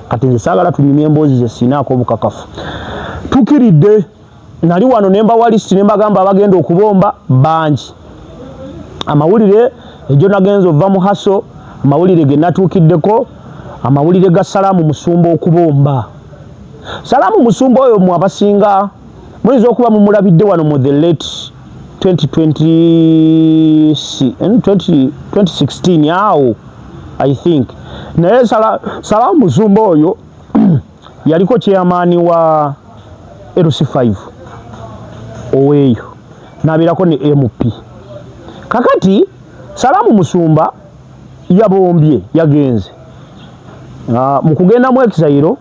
Kati nze saagala tunyumye emboozi ze sinaako obukakafu. Tukiridde nali wano ne mbawa lisiti ne mbagamba abagenda okubomba bangi. Amawulire ejo nagenza ova mu haso, amawulire ge natuukiddeko, amawulire ga Salaamu Musumba okubomba. Salaamu Musumba oyo mu abasinga muyinza okuba mumulabidde wano mu the late 2020, 2016 awo, I think. Naye Salaamu Musumba oyo yaliko chairman wa LC5 oweeyo, n'abeerako ne MP. Kakati Salaamu Musumba yabombye, yagenze mu kugenda mu exile.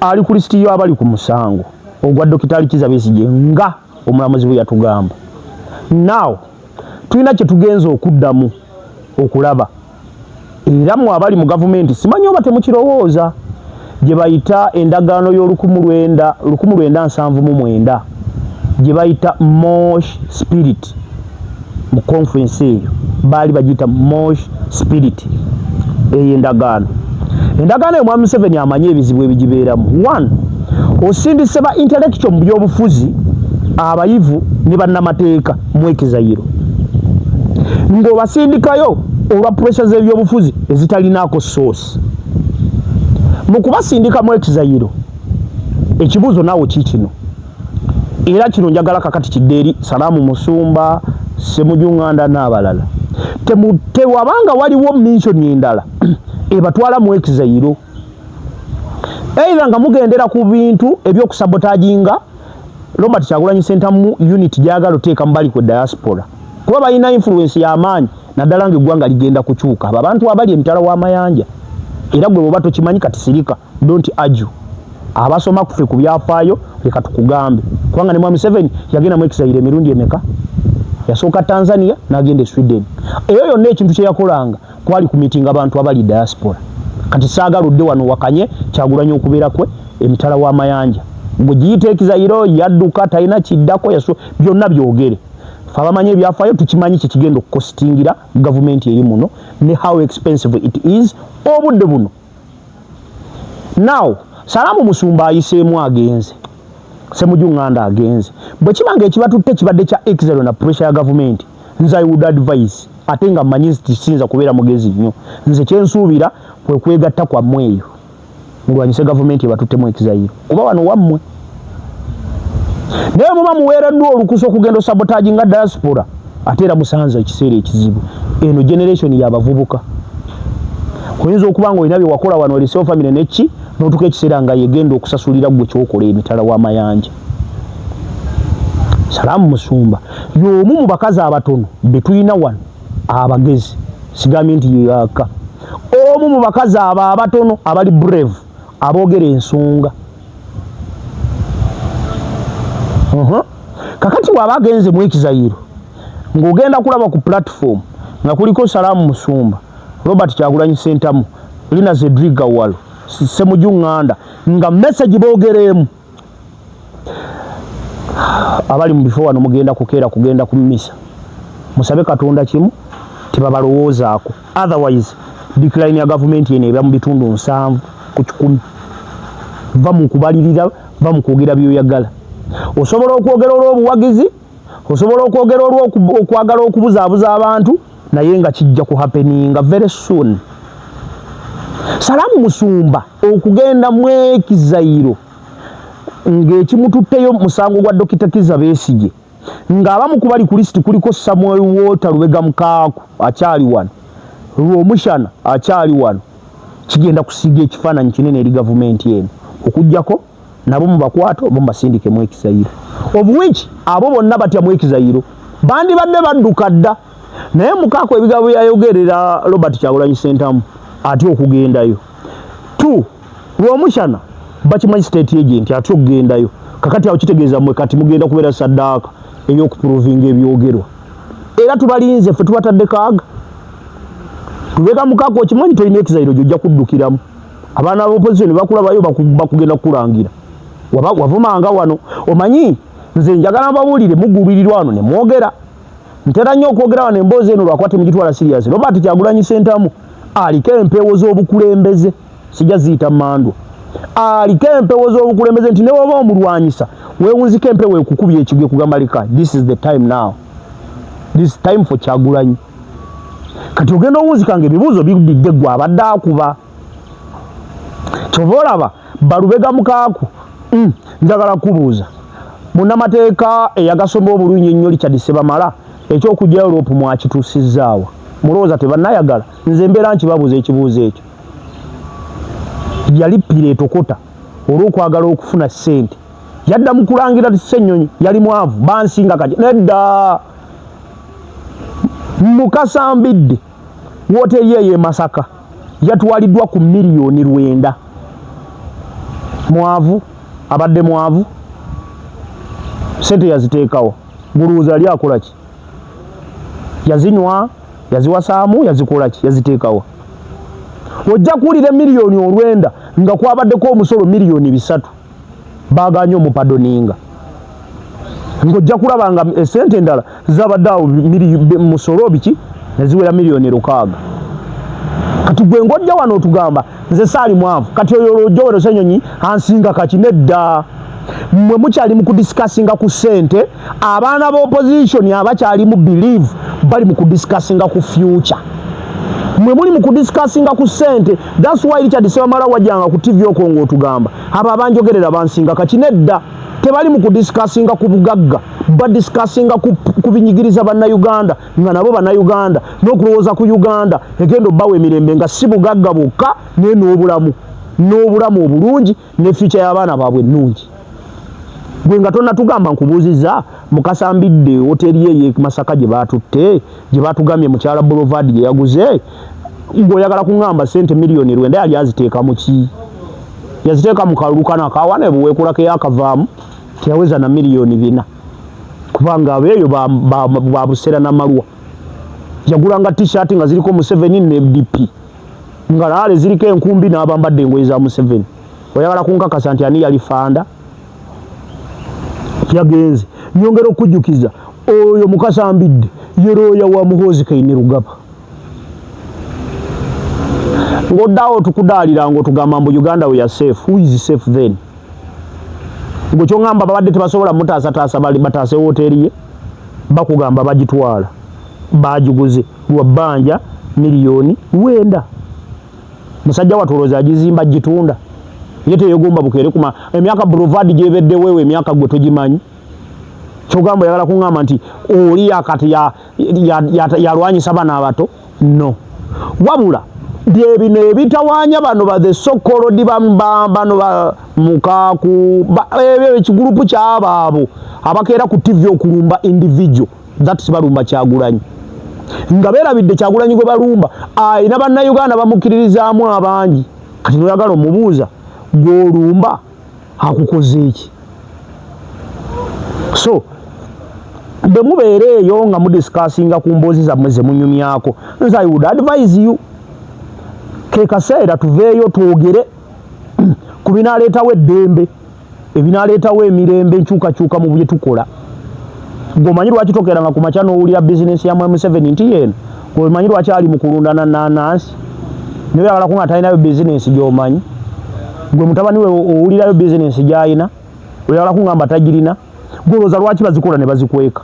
Ali ku lisiti yo abali ku musango ogwa Dokitali Kiza Besigye, nga omulamuzi bwe yatugamba. Now tulina kye tugenza okuddamu okulaba, era mwe abali mu gavumenti simanyi oba temukirowooza, gye bayita endagaano y'olukumu lwenda 1979, gye bayita Moshi Spirit. Mu conference eyo baali bagiyita Moshi Spirit. Eyo endagaano eyo, Mwami Museveni amanyi ebizibu ebigibeeramu. One, osindise ba intellectual mu byobufuzi, abayivu ne bannamateeka mu exile, ng'obasindikayo olwa pressure z'ebyobufuzi ezitalinaako source. Mu kubasindika mu exile, ekibuuzo naawe kiikino, era kino njagala kakati kidde eri Salaamu Musumba, Semujunganda n'abalala. Tewabanga waliwo mission endala ebatwala mu exile, either nga mugendera ku bintu ebyokusabotaginga Robert Kyagulanyi Ssentamu unit gyagala oteeka mu bali ku diaspora, kuba balina influence y'amaanyi, naddala nga eggwanga ligenda kukyuka. Abo abantu abali emitala w'amayanja. Era gwe bwoba tokimanyi kati sirika, don't argue. Abasoma kufe ku byafaayo leka tukugambe, kubanga ne Mwami Museveni yagenda mu exile emirundi emeka? Yasooka Tanzania n'agenda e Sweden. Eyo yonna ekintu kye yakolanga kwali ku mitinga abantu abali diaspora. Kati saagala odde wano wakanye Kyagulanyi okubeera kwe emitala w'amayanja, gwe giyita exile, yadduka, talina kiddako, yaso byonna byogere. Fe abamanyi ebyafaayo tukimanyi kyekigenda okukostingira gavumenti eri muno ne how expensive it is obudde buno. Now Salaamu Musumba ayiseemu agenze, Semuju Nganda agenze. Bwe kiba nga ekibatutte kibadde kya exile na pressure ya gavumenti, nze I would advise, ate nga mmanyi nti siyinza kubeera mugezi nnyo, nze kyensuubira kwe kwegatta kwammwe eyo mulwanyise gavumenti ebatuttemu exile, kuba wano wammwe. Naye muba muweereddwa olukusa okugenda osabotage nga diaspora, ate era musanze ekiseera ekizibu. Eno generation y'abavubuka, oyinza okuba nga olina bye wakola wano olesewo famire neki, n'otuuka ekiseera nga yegenda okusasulira gwe kyokola emitala w'amayanja. Salaamu Musumba y'omu mu bakazi abatono be tulina wano abagezi, sigambye nti yeyaka, omu mu bakazi abo abatono abali brave, aboogera ensonga. Kakati bw'aba agenze mu exile, ng'ogenda kulaba ku platform nga kuliko Salaamu Musumba, Robert Kyagulanyi Sentamu, Lina Zedriga Walo, Semuju Nganda, nga message boogereemu. Abali mu bifo wano mugenda kukeera kugenda ku mmisa, musabe Katonda kimu, tebabalowoozaako, otherwise decline ya gavumenti eno eba mu bitundu 70%. Va mu kubalirira, va mu kwogera byoyagala. Osobola okwogera olw'obuwagizi, osobola okwogera olw'okwagala okubuzaabuza abantu, naye nga kijja kuhappeninga very soon. Salaamu Musumba okugenda mu exile ng'ekimututteyo musango gwa Dokita Kiza Besigye, ng'abamu ku bali ku lisiti kuliko Samuel Walter Lubega Mukaaku akyali wano, Lwomushana akyali wano, kigenda kusiiga ekifaananyi kinene eri gavumenti eno, okugjako nabo mubakwate oba mubasindike mu exile, of which abo bonna batya mu exile, bandibadde badduka dda. Naye Mukaaku ebigambo byayogerera Robert Kyagulanyi Sentamu atya okugendayo, two Lwomushana bakimanyi state agent, atya okugendayo. Kakati awo kitegeeza mmwe kati mugenda kubeera saddaaka ey'okuprovinga ebyogerwa, era tubalinze ffe, tubatadde kaaga. Lubega Mukaaku, okimanyi tolina exile gyojja kuddukiramu. Abaana ba opposition bakulabayo, bakugenda kukulangira wavumanga wano. Omanyi nze njagala mbabuulire, mugulwirirwa wano ne mwogera. Ntera nnyo okwogera wano emboozi eno lwakuba temugitwala serious. Robert Kyagulanyi Sentamu aliko empewo z'obukulembeze, sijja ziyita mandwa, aliko empewo z'obukulembeze nti ne woba omulwanyisa weewunzika empewo ekukubya ekigwe kugamba lika, this is the time now, this is time for Kyagulanyi. Kati ogenda owunzika nga ebibuuzo bididde gwe abadde akuba. Kyova olaba Balubega Mukaaku, njagala kubuuza munnamateeka eyagasoma obulungi ennyo Richard Sebamala, ekyokugyayo LOP mwakituusizaawa? Mulowooza tebannayagala? Nze mbeera nkibabuuza ekibuuzo ekyo. Yalippira etokota olw'okwagala okufuna ssente, yadda mu kulangira Ssennyonyi yali mwavu bansinga. Kati nedda, Mukasa Mbidde wooteri eyo e Masaka yatwaliddwa ku 9 miliyoni. Mwavu? Abadde mwavu? Sente yaziteekawo, gulowooza yali akola ki? Yazinywa? Yaziwasaamu? Yazikola ki? Yaziteekawo? Ojja kuwulira 9 miliyoni nga kwabaddeko omusolo 3 miliyoni baganye omupardoninga, ng'ojja kulaba nga esente endala zabadde awo musolo biki neziwera 6 miliyoni. Kati gwe ng'ojja wano otugamba nze saali mwavu, kati oyo olwojja Ssenyonyi ansinga kaki? Nedda, mmwe mukyali mu kudiscussinga ku ssente. Abaana ba opposition abakyali mu believe bali mu kudiscussinga ku future, mwe muli mu kudiscussinga ku ssente. That's why Richard Sebamala wajjanga ku TV okwo ng'otugamba abo abanjogerera bansinga kaki. Nedda, tebali mu kudiscussinga ku bugagga, badiscussinga ku binyigiriza Bannayuganda, nga nabo Bannayuganda, n'okulowooza ku Uganda egenda obbawa emirembe, nga si bugagga bwokka naye n'obulamu obulungi ne future y'abaana baabwe ennungi. Gwe nga tonnatugamba, nkubuuzizza, Mukasa Mbidde woteri ye ye Masaka gye baatutte, gye baatugambye mukyala Boulevard gye yaguze, Ng'oyagala kuŋŋamba sente 900,000 yali aziteeka mu ki? Yaziteeka mu kalulu kano akawana ebuweekula ke yakavaamu teyaweza na 4,000,000, kubanga abeeyo babusera namalwa. Yagulanga T-shirt nga ziriko Museveni ne DP, nga laale ziriko enkumbi n'abambadde engoye za Museveni. Oyagala kunkakasa nti ani yali funder? Yagenze. Nyongera okujjukiza, oyo Mukasa Mbidde ye looya wa Muhoozi Kainerugaba. Ng'oddawo tukudaalira ng'otugamba mbu Uganda we are safe. Who is safe then? Gwe kyoŋŋamba babadde tebasobola mutaasataasa, bataase woteeri ye? Bakugamba bagitwala, bagiguze lwa bbanja 900,000. Musajja watulooza agizimba gitunda, ye teyegomba bukeere kuma emyaka Boulevard gyebeddewo ewo emyaka gwe togimanyi. Kyogamba oyagala kuŋŋamba nti oli yakati yalwanyisa bano abato? No, wabula byebino ebitawaanya bano ba the so called bano ba mukaku, ebyo ekigurupu kyabaabo abakeera ku TV okulumba individual. That's balumba Kyagulanyi nga beerabidde Kyagulanyi gwe balumba ayina Bannayuganda bamukkiririzaamu abangi. Kati noyagala omubuuza, gw'olumba akukoze eki? So bwe mubeera eyo nga mudiscussinga ku mboozi zammwe ze munyumyako, nze I would advise you, ke kaseera tuveeyo twogere ku binaaleetawo eddembe, ebinaaleetawo emirembe, enkyukakyuka mu bye tukola. Gweomanyi lwaki tokeranga ku makya n'owulira bizinesi ya Museveni nti yeeno? Gweomanyi lwaki ali mu kulunda nanansi? Naye oyagala kunga talinayo bizinesi gy'omanyi? Gwe mutabani we owulirayo bizinesi gy'ayina? Oyagala kuŋŋamba tagirina? Gwolowooza lwaki bazikola ne bazikweka?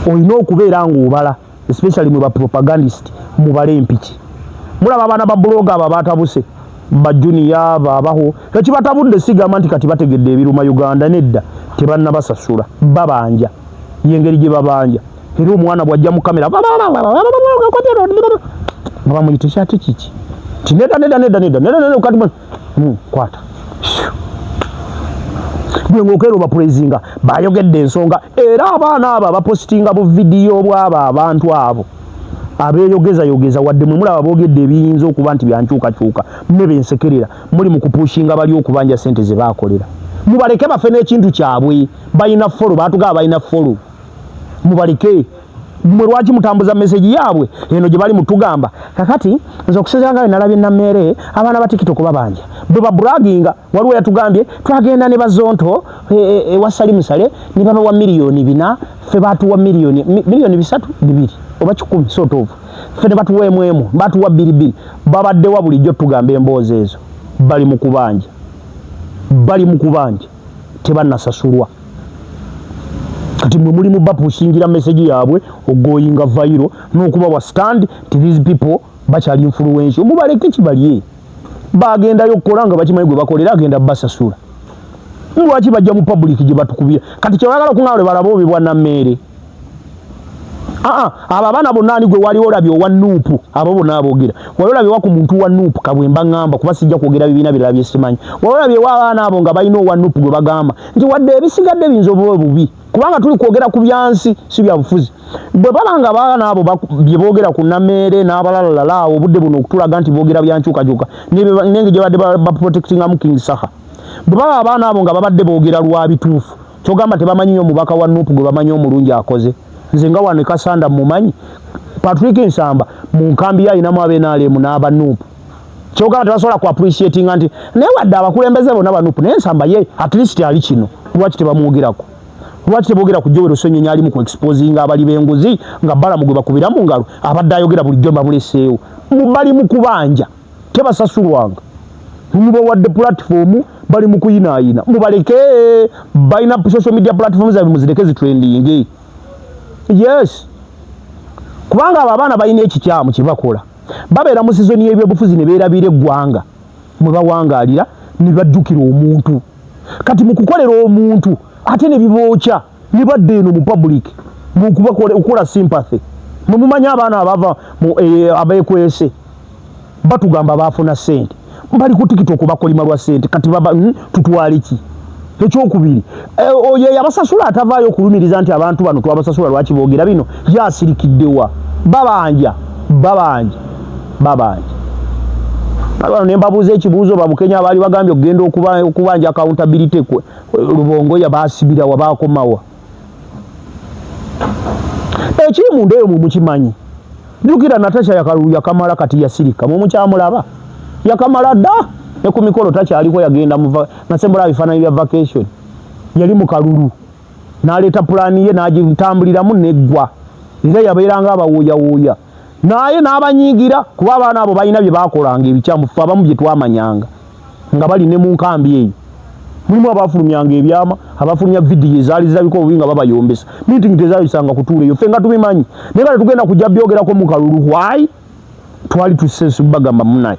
Olina okubeera ng'obala, especially mwe bapropagandist, mubale empiki. Mulaba abaana ba blogger abo abatabuse, ba Junior babaho, ekibatabudde sigamba nti kati bategedde ebiruma Uganda. Nedda, tebannabasasula, babanja. Yengeri gye babanja, era omwana bw'ajja mu kamera nga bamuyita ekyate kiki ti nedda, nedda, nedda, nedda, nedda, nedda, kati kwata gwe ng'okeera obapraisinga bayogedde ensonga. Era abaana abo abapositinga bu vidiyo bwabo, abantu abo abeeyogezayogeza, wadde mwe mulaba boogedde ebiyinza okuba nti byankyukakyuka, mme bensekerera muli mu kupushinga bali okubanja sente ze baakolera. Mubaleke bafe n'ekintu kyabwe. Balina follow, baatugaba balina follow, mubaleke. Mwe lwaki mutambuza message yaabwe eno gye bali mutugamba? Kakati nze okusinzira nga nalabye Nammeere, abaana ba TikTok babanja bwe babraginga. Waliwo yatugambye twagenda ne bazonto ewa Salim Saleh ne babawa 4,000,000, ffe batuwa 3,000,000, 2 oba 100 sort of, ffe ne batuwa emu emu, batuwa bbiri bbiri. Babaddewa bulijjo tugamba emboozi ezo? Bali mu kubanja, bali mu kubanja, tebannasasulwa. Kati mwe mulimu bapushingira message yaabwe ogoyinga viral n'okubawa stand nti these people bakyali influential. Mubaleke kibalye. Bagendayo okukola nga bakimanyi gwe bakolera agenda basasula. Lwaki bajja mu public gye batukubira? Kati kyewagala okuŋŋamba lwe balaba obubi bwa Nammeere? Aa, abo abaana bonna ani gwe wali olabye owa NUP? Abo bonna aboogera, wali olabye wa ku muntu wa NUP? Kabwe mba ŋŋamba, kuba sijja kwogera bibiina birala byesimanyi. Wali olabye wa abaana abo nga balina owa NUP gwe bagamba nti wadde ebisigadde biyinza obuba bubi, kubanga tuli kwogera ku byansi si bya bufuzi? Bwe baba nga abaana abo bye boogera ku Nameere n'abalalalala awo obudde buno okutulaga nti boogera byankyukakyuka nenge gye badde baprotectingamu King Saha, bwe baba abaana abo nga babadde boogera lwa bituufu, kyogamba tebamanyi nnyo omubaka wa NUP gwe bamanyi omulungi akoze? Nze nga wano e Kasanda mumanyi Patrick Nsamba, mu nkambi ye ayinamu ab'NRM n'aba NUP. Kyogamba tebasobola ku appreciatinga nti naye wadde abakulembeze bonna ba NUP, naye Nsamba ye at least ali kino? Lwaki tebamwogerako? Lwaki teboogera ku Joel Ssenyonyi ali mu ku exposinga abali b'enguzi, nga Balamu gwe bakubira mu ngalo abadde ayogera bulijjo bamuleseewo? Bali mu kubanja, tebasasulwanga, mubawadde platform, bali mu kuyinaayina. Mubaleke, balina social media platform zaabwe, muzireke zitrendinge. Yes, kubanga abo abaana balina ekikyamu kye bakola. Babeera mu sizoni y'ebyobufuzi ne beerabira eggwanga mwe bawangaalira ne bajjukira omuntu. Kati mu kukolera omuntu ate ne bibookya ne badda eno mu public mu okukola sympathy. Mwe mumanyi abaana abava abeekwese batugamba baafuna ssente, bali ku TikTok bakolima lwa ssente. Kati baba tutwale ki? Ekyokubiri, oyo yabasasula atavaayo okulumiriza nti abantu bano twabasasula, lwaki boogera bino? Ye asirikiddewa? Babanja, babanja, babanja. Bano ne mbabuuza ekibuuzo, babukenya abaali bagambye okugenda okubanja accountability kwe Lubongoya baasibira wa, baakomawa? Ekiri munda eyo mumukimanyi. Jjukira Natasha yakalulu yakamala, kati yasirika, mumukyamulaba yakamala dda, ne ku mikolo takyaliko, yagenda muva nasembula bifaananyi bya vacation. Yali mu kalulu n'aleeta pulaani ye n'agitambuliramu neggwa, era yabeeranga abawuuyawuuya naye n'abanyiigira, kuba abaana abo balina bye baakolanga ebikyamu. Ffe abamu bye twamanyanga nga bali ne mu nkambi eyo, mulimu abafulumyanga ebyama, abafulumya vidiyo ezaali zirabika obubi nga babayombesa. Meeting tezayisanga kutuula eyo, ffe nga tubimanyi, naye nga tetugenda kujja byogerako mu kalulu. Why? Twali tusesu bagamba, munaye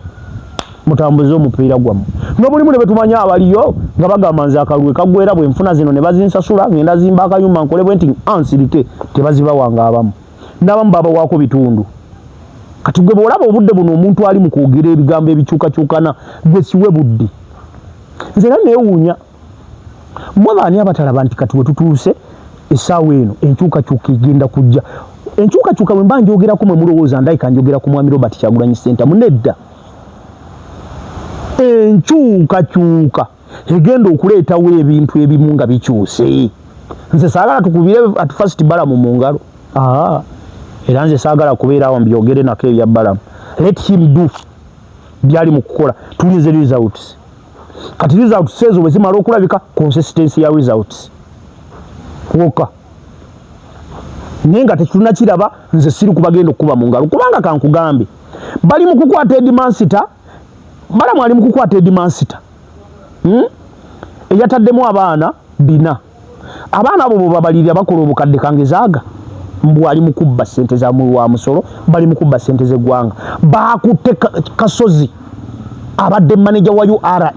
mutambuze omupiira gwammwe n'obulimu ne betumanya abaliyo nga bagamba, nze akalulu kaggwera bwe nfuna zino ne bazinsasula, ngenda zimba akayumba nkole bwe nti ansirike. Tebazibawanga abamu, n'abamu babawaako bitundu. Kati gwe bw'olaba obudde buno omuntu ali mu kwogera ebigambo ebikyukakyukana, gwe siwe budde. Nze era neewuunya, mmwe baani abatalaba nti kati we tutuuse essaawa eno enkyukakyuka egenda kujja? Enkyukakyuka bwe mba njogerako, mwe mulowooza ndayika njogera ku mwami Robert Kyagulanyi Ssentamu. Nedda, enkyukakyuka egenda okuleetawo ebintu ebimu nga bikyuse. Nze saagala tukubire at first Balamu mu ngalo. Aa, era nze saagala kubeera awo mbyogere nako ebya Balamu. Let him do byali mu kukola, tulinze results. Kati results ezo bwe zimala okulabika, consistency ya results wokka, naye nga tetunakiraba, nze siri kubagenda okukuba mu ngalo, kubanga kankugambe, bali mu kukwata headmaster. Balamu ali mu kukwata headmaster, Eyataddemu abaana bina. Abaana abo bwe babalirira bakola obukadde kangezaaga. Mbu ali mu kubba ssente za wa musolo, bali mu kubba ssente z'eggwanga. Bakutte Kasozi abadde maneja wa URA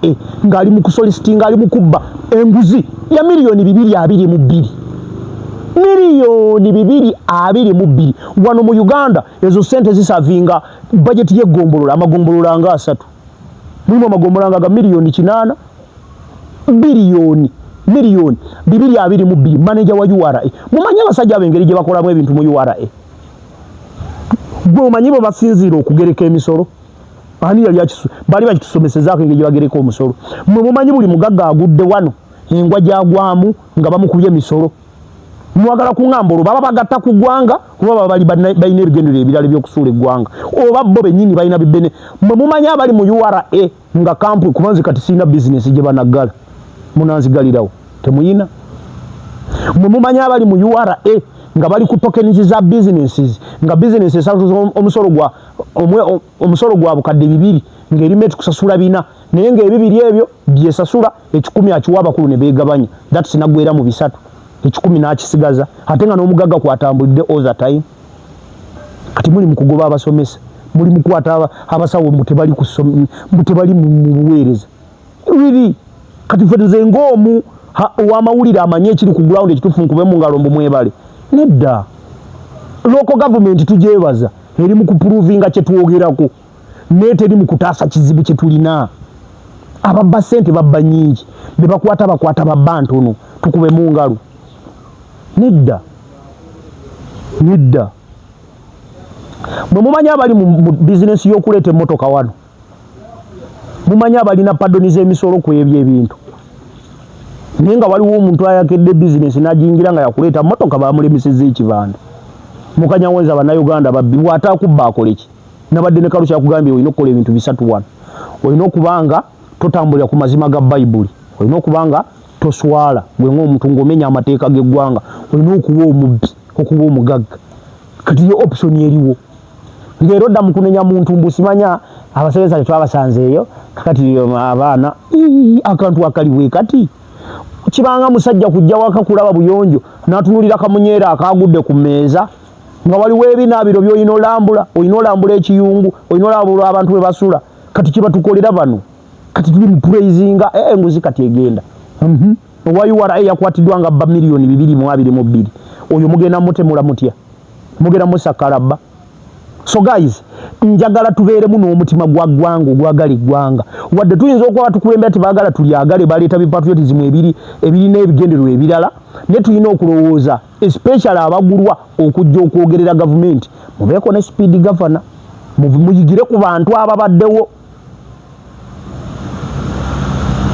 ng'ali mu kusolicitinga, ali mu kubba enguzi ya 222 miliyoni, 222 miliyoni. Wano mu Uganda ezo ssente zisavinga bajeti y'eggombolola, amagombolola nga 3. Mulimu amagombolola nga ga 800 miliyoni, 222 miliyoni. Maneja wa URA, mumanyi abasajja abo engeri gye bakolamu ebintu mu URA? Gwe omanyi bwe basinziira okugereka emisolo? Ani yali akisu bali bakitusomesezaako engeri gye bagereka omusolo? Mwe mumanyi buli mugagga agudde wano engwa gyagwamu nga bamukubye emisolo? Mwagala kuŋŋamba olwo baba bagatta ku ggwanga, oba baba bali balina ebigendero ebirala ebyokusuula eggwanga, oba bo bennyini balina bibene? Mwe mumanyi abali mu URA nga kampu? Kuba nze kati sirina bizinesi gye banaggala, munanzigalirawo, temuyina. Mwe mumanyi abali mu URA nga bali ku tokens za businesses, nga bizinesi esasuza omusolo gwa omusolo gwa 2000 ng'erima kusasula 400, naye ng'ebibiri ebyo byesasula, 100 akiwa abakulu ne beegabanya, that's naggwera mu 300, 100 n'akisigaza, ate nga n'omugagga kwatambulidde all the time. Kati muli mu kugoba abasomesa, muli mu kukwata abasawo mbu tebali mbu tebali mu buweereza. Really, kati ffe nze ng'omu ow'amawulire amanyi ekiri ku ground ekituufu, nkube mu ngalo mbu mwebale? Nedda. Local government tugyebaza, eri mu kuprovinga kye twogerako, naye teri mu kutaasa kizibu kye tulina. Ababba ssente babba nnyingi, be bakwata bakwata babba ntono. Tukube mu ngalo? Nedda, nedda. Bwe mumanyi abali mu bizinesi y'okuleeta emmotoka wano, mumanyi abalina pardon z'emisolo ku ebyo ebintu, naye nga waliwo omuntu ayakedde bizinesi n'agiyingira nga yakuleeta mmotoka, bamulemesezza ekibanda. Mukanyawenza bannayuganda babbi, bw'ataakubba akole ki? Nabadde ne Kalu kyakugambye, olina okukola ebintu bisatu wano. Olina okuba nga totambulira ku mazima ga Bayibuli, olina okuba nga toswala gwe ng'omuntu ng'omenya amateeka g'eggwanga, olina okuba omubbi, okuba omugagga. Kati yo option eriwo ng'era odda mu kunenya muntu mbu simanya abasomesa tetwabasanzeeyo. Kakati abaana ii, akantu akali bwe kati kibanga musajja kujja waka kulaba buyonjo n'atunulira kamunyeera akagudde ku mmeeza, nga waliwo ebinaabiro by'olina olambula, olina olambula ekiyungu, olina olambula abantu bwe basula. Kati kyebatukolera bano, kati tuli mu praisinga enguzi kati egenda. Owa URA yakwatiddwa nga bba 222 miliyoni. Oyo mugenda mutemula mutya? Mugenda musakalabba? So guys, njagala tubeeremu n'omutima gwa ggwanga ogwagala eggwanga. Wadde tuyinza okuba batukulembera tebaagala tulyagale, baleeta bipatriotism ebiri ebirina ebigendererwa ebirala, naye tulina okulowooza, especially abagulwa okujja okwogerera gavumenti, mubeeko ne speed governor, muyigire ku bantu ababaddewo.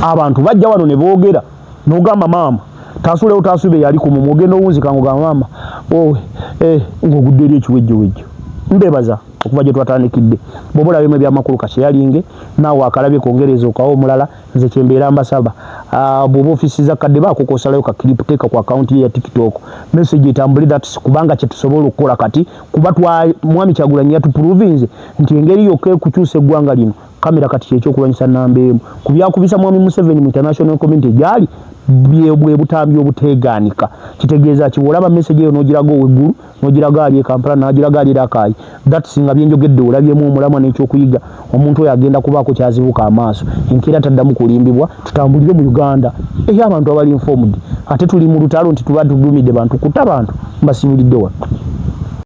Abantu bajja wano ne boogera n'ogamba maama tasulewo tasube yali ku mumwa, ogenda owunzika ng'ogamba maama owe eh, ng'ogudde eri ekiwejjowejjo. Mbebaza okuva gye twatandikidde. Bw'oba olabyemu ebyamakulu kakyeyalinge naawe akalabye kongereza okawa omulala. Nze kyembeera mbasaba, ah, bw'oba ofisiza kadde baako kosalayo ka clip teeka ku akawunti ye ya TikTok, message etambule. That's kubanga kyetusobola okukola kati, kuba mwami Kyagulanyi yatuprovinze nti engeri yokka ekukyusa eggwanga lino kamera kati kyekyokulwanyisa namba emu ku byakubisa mwami Museveni mu international community gyali bwe butambi obuteegaanika. Kitegeeza ki? Bw'olaba message eyo n'ogiraga ow'eggulu, n'ogiraga ali e Kampala, n'agiraga ali e Rakai, that's nga byenjogedde olabyemu omulamwa n'ekyokuyiga. Omuntu oyo agenda kubaako kyazibuka amaaso enkeera, taddamu kulimbibwa. Tutambulire mu Uganda ey'abantu abali informed. Ate tuli mu lutalo nti tuba tudumidde bantu kutta bantu. Mbasibulidde wano.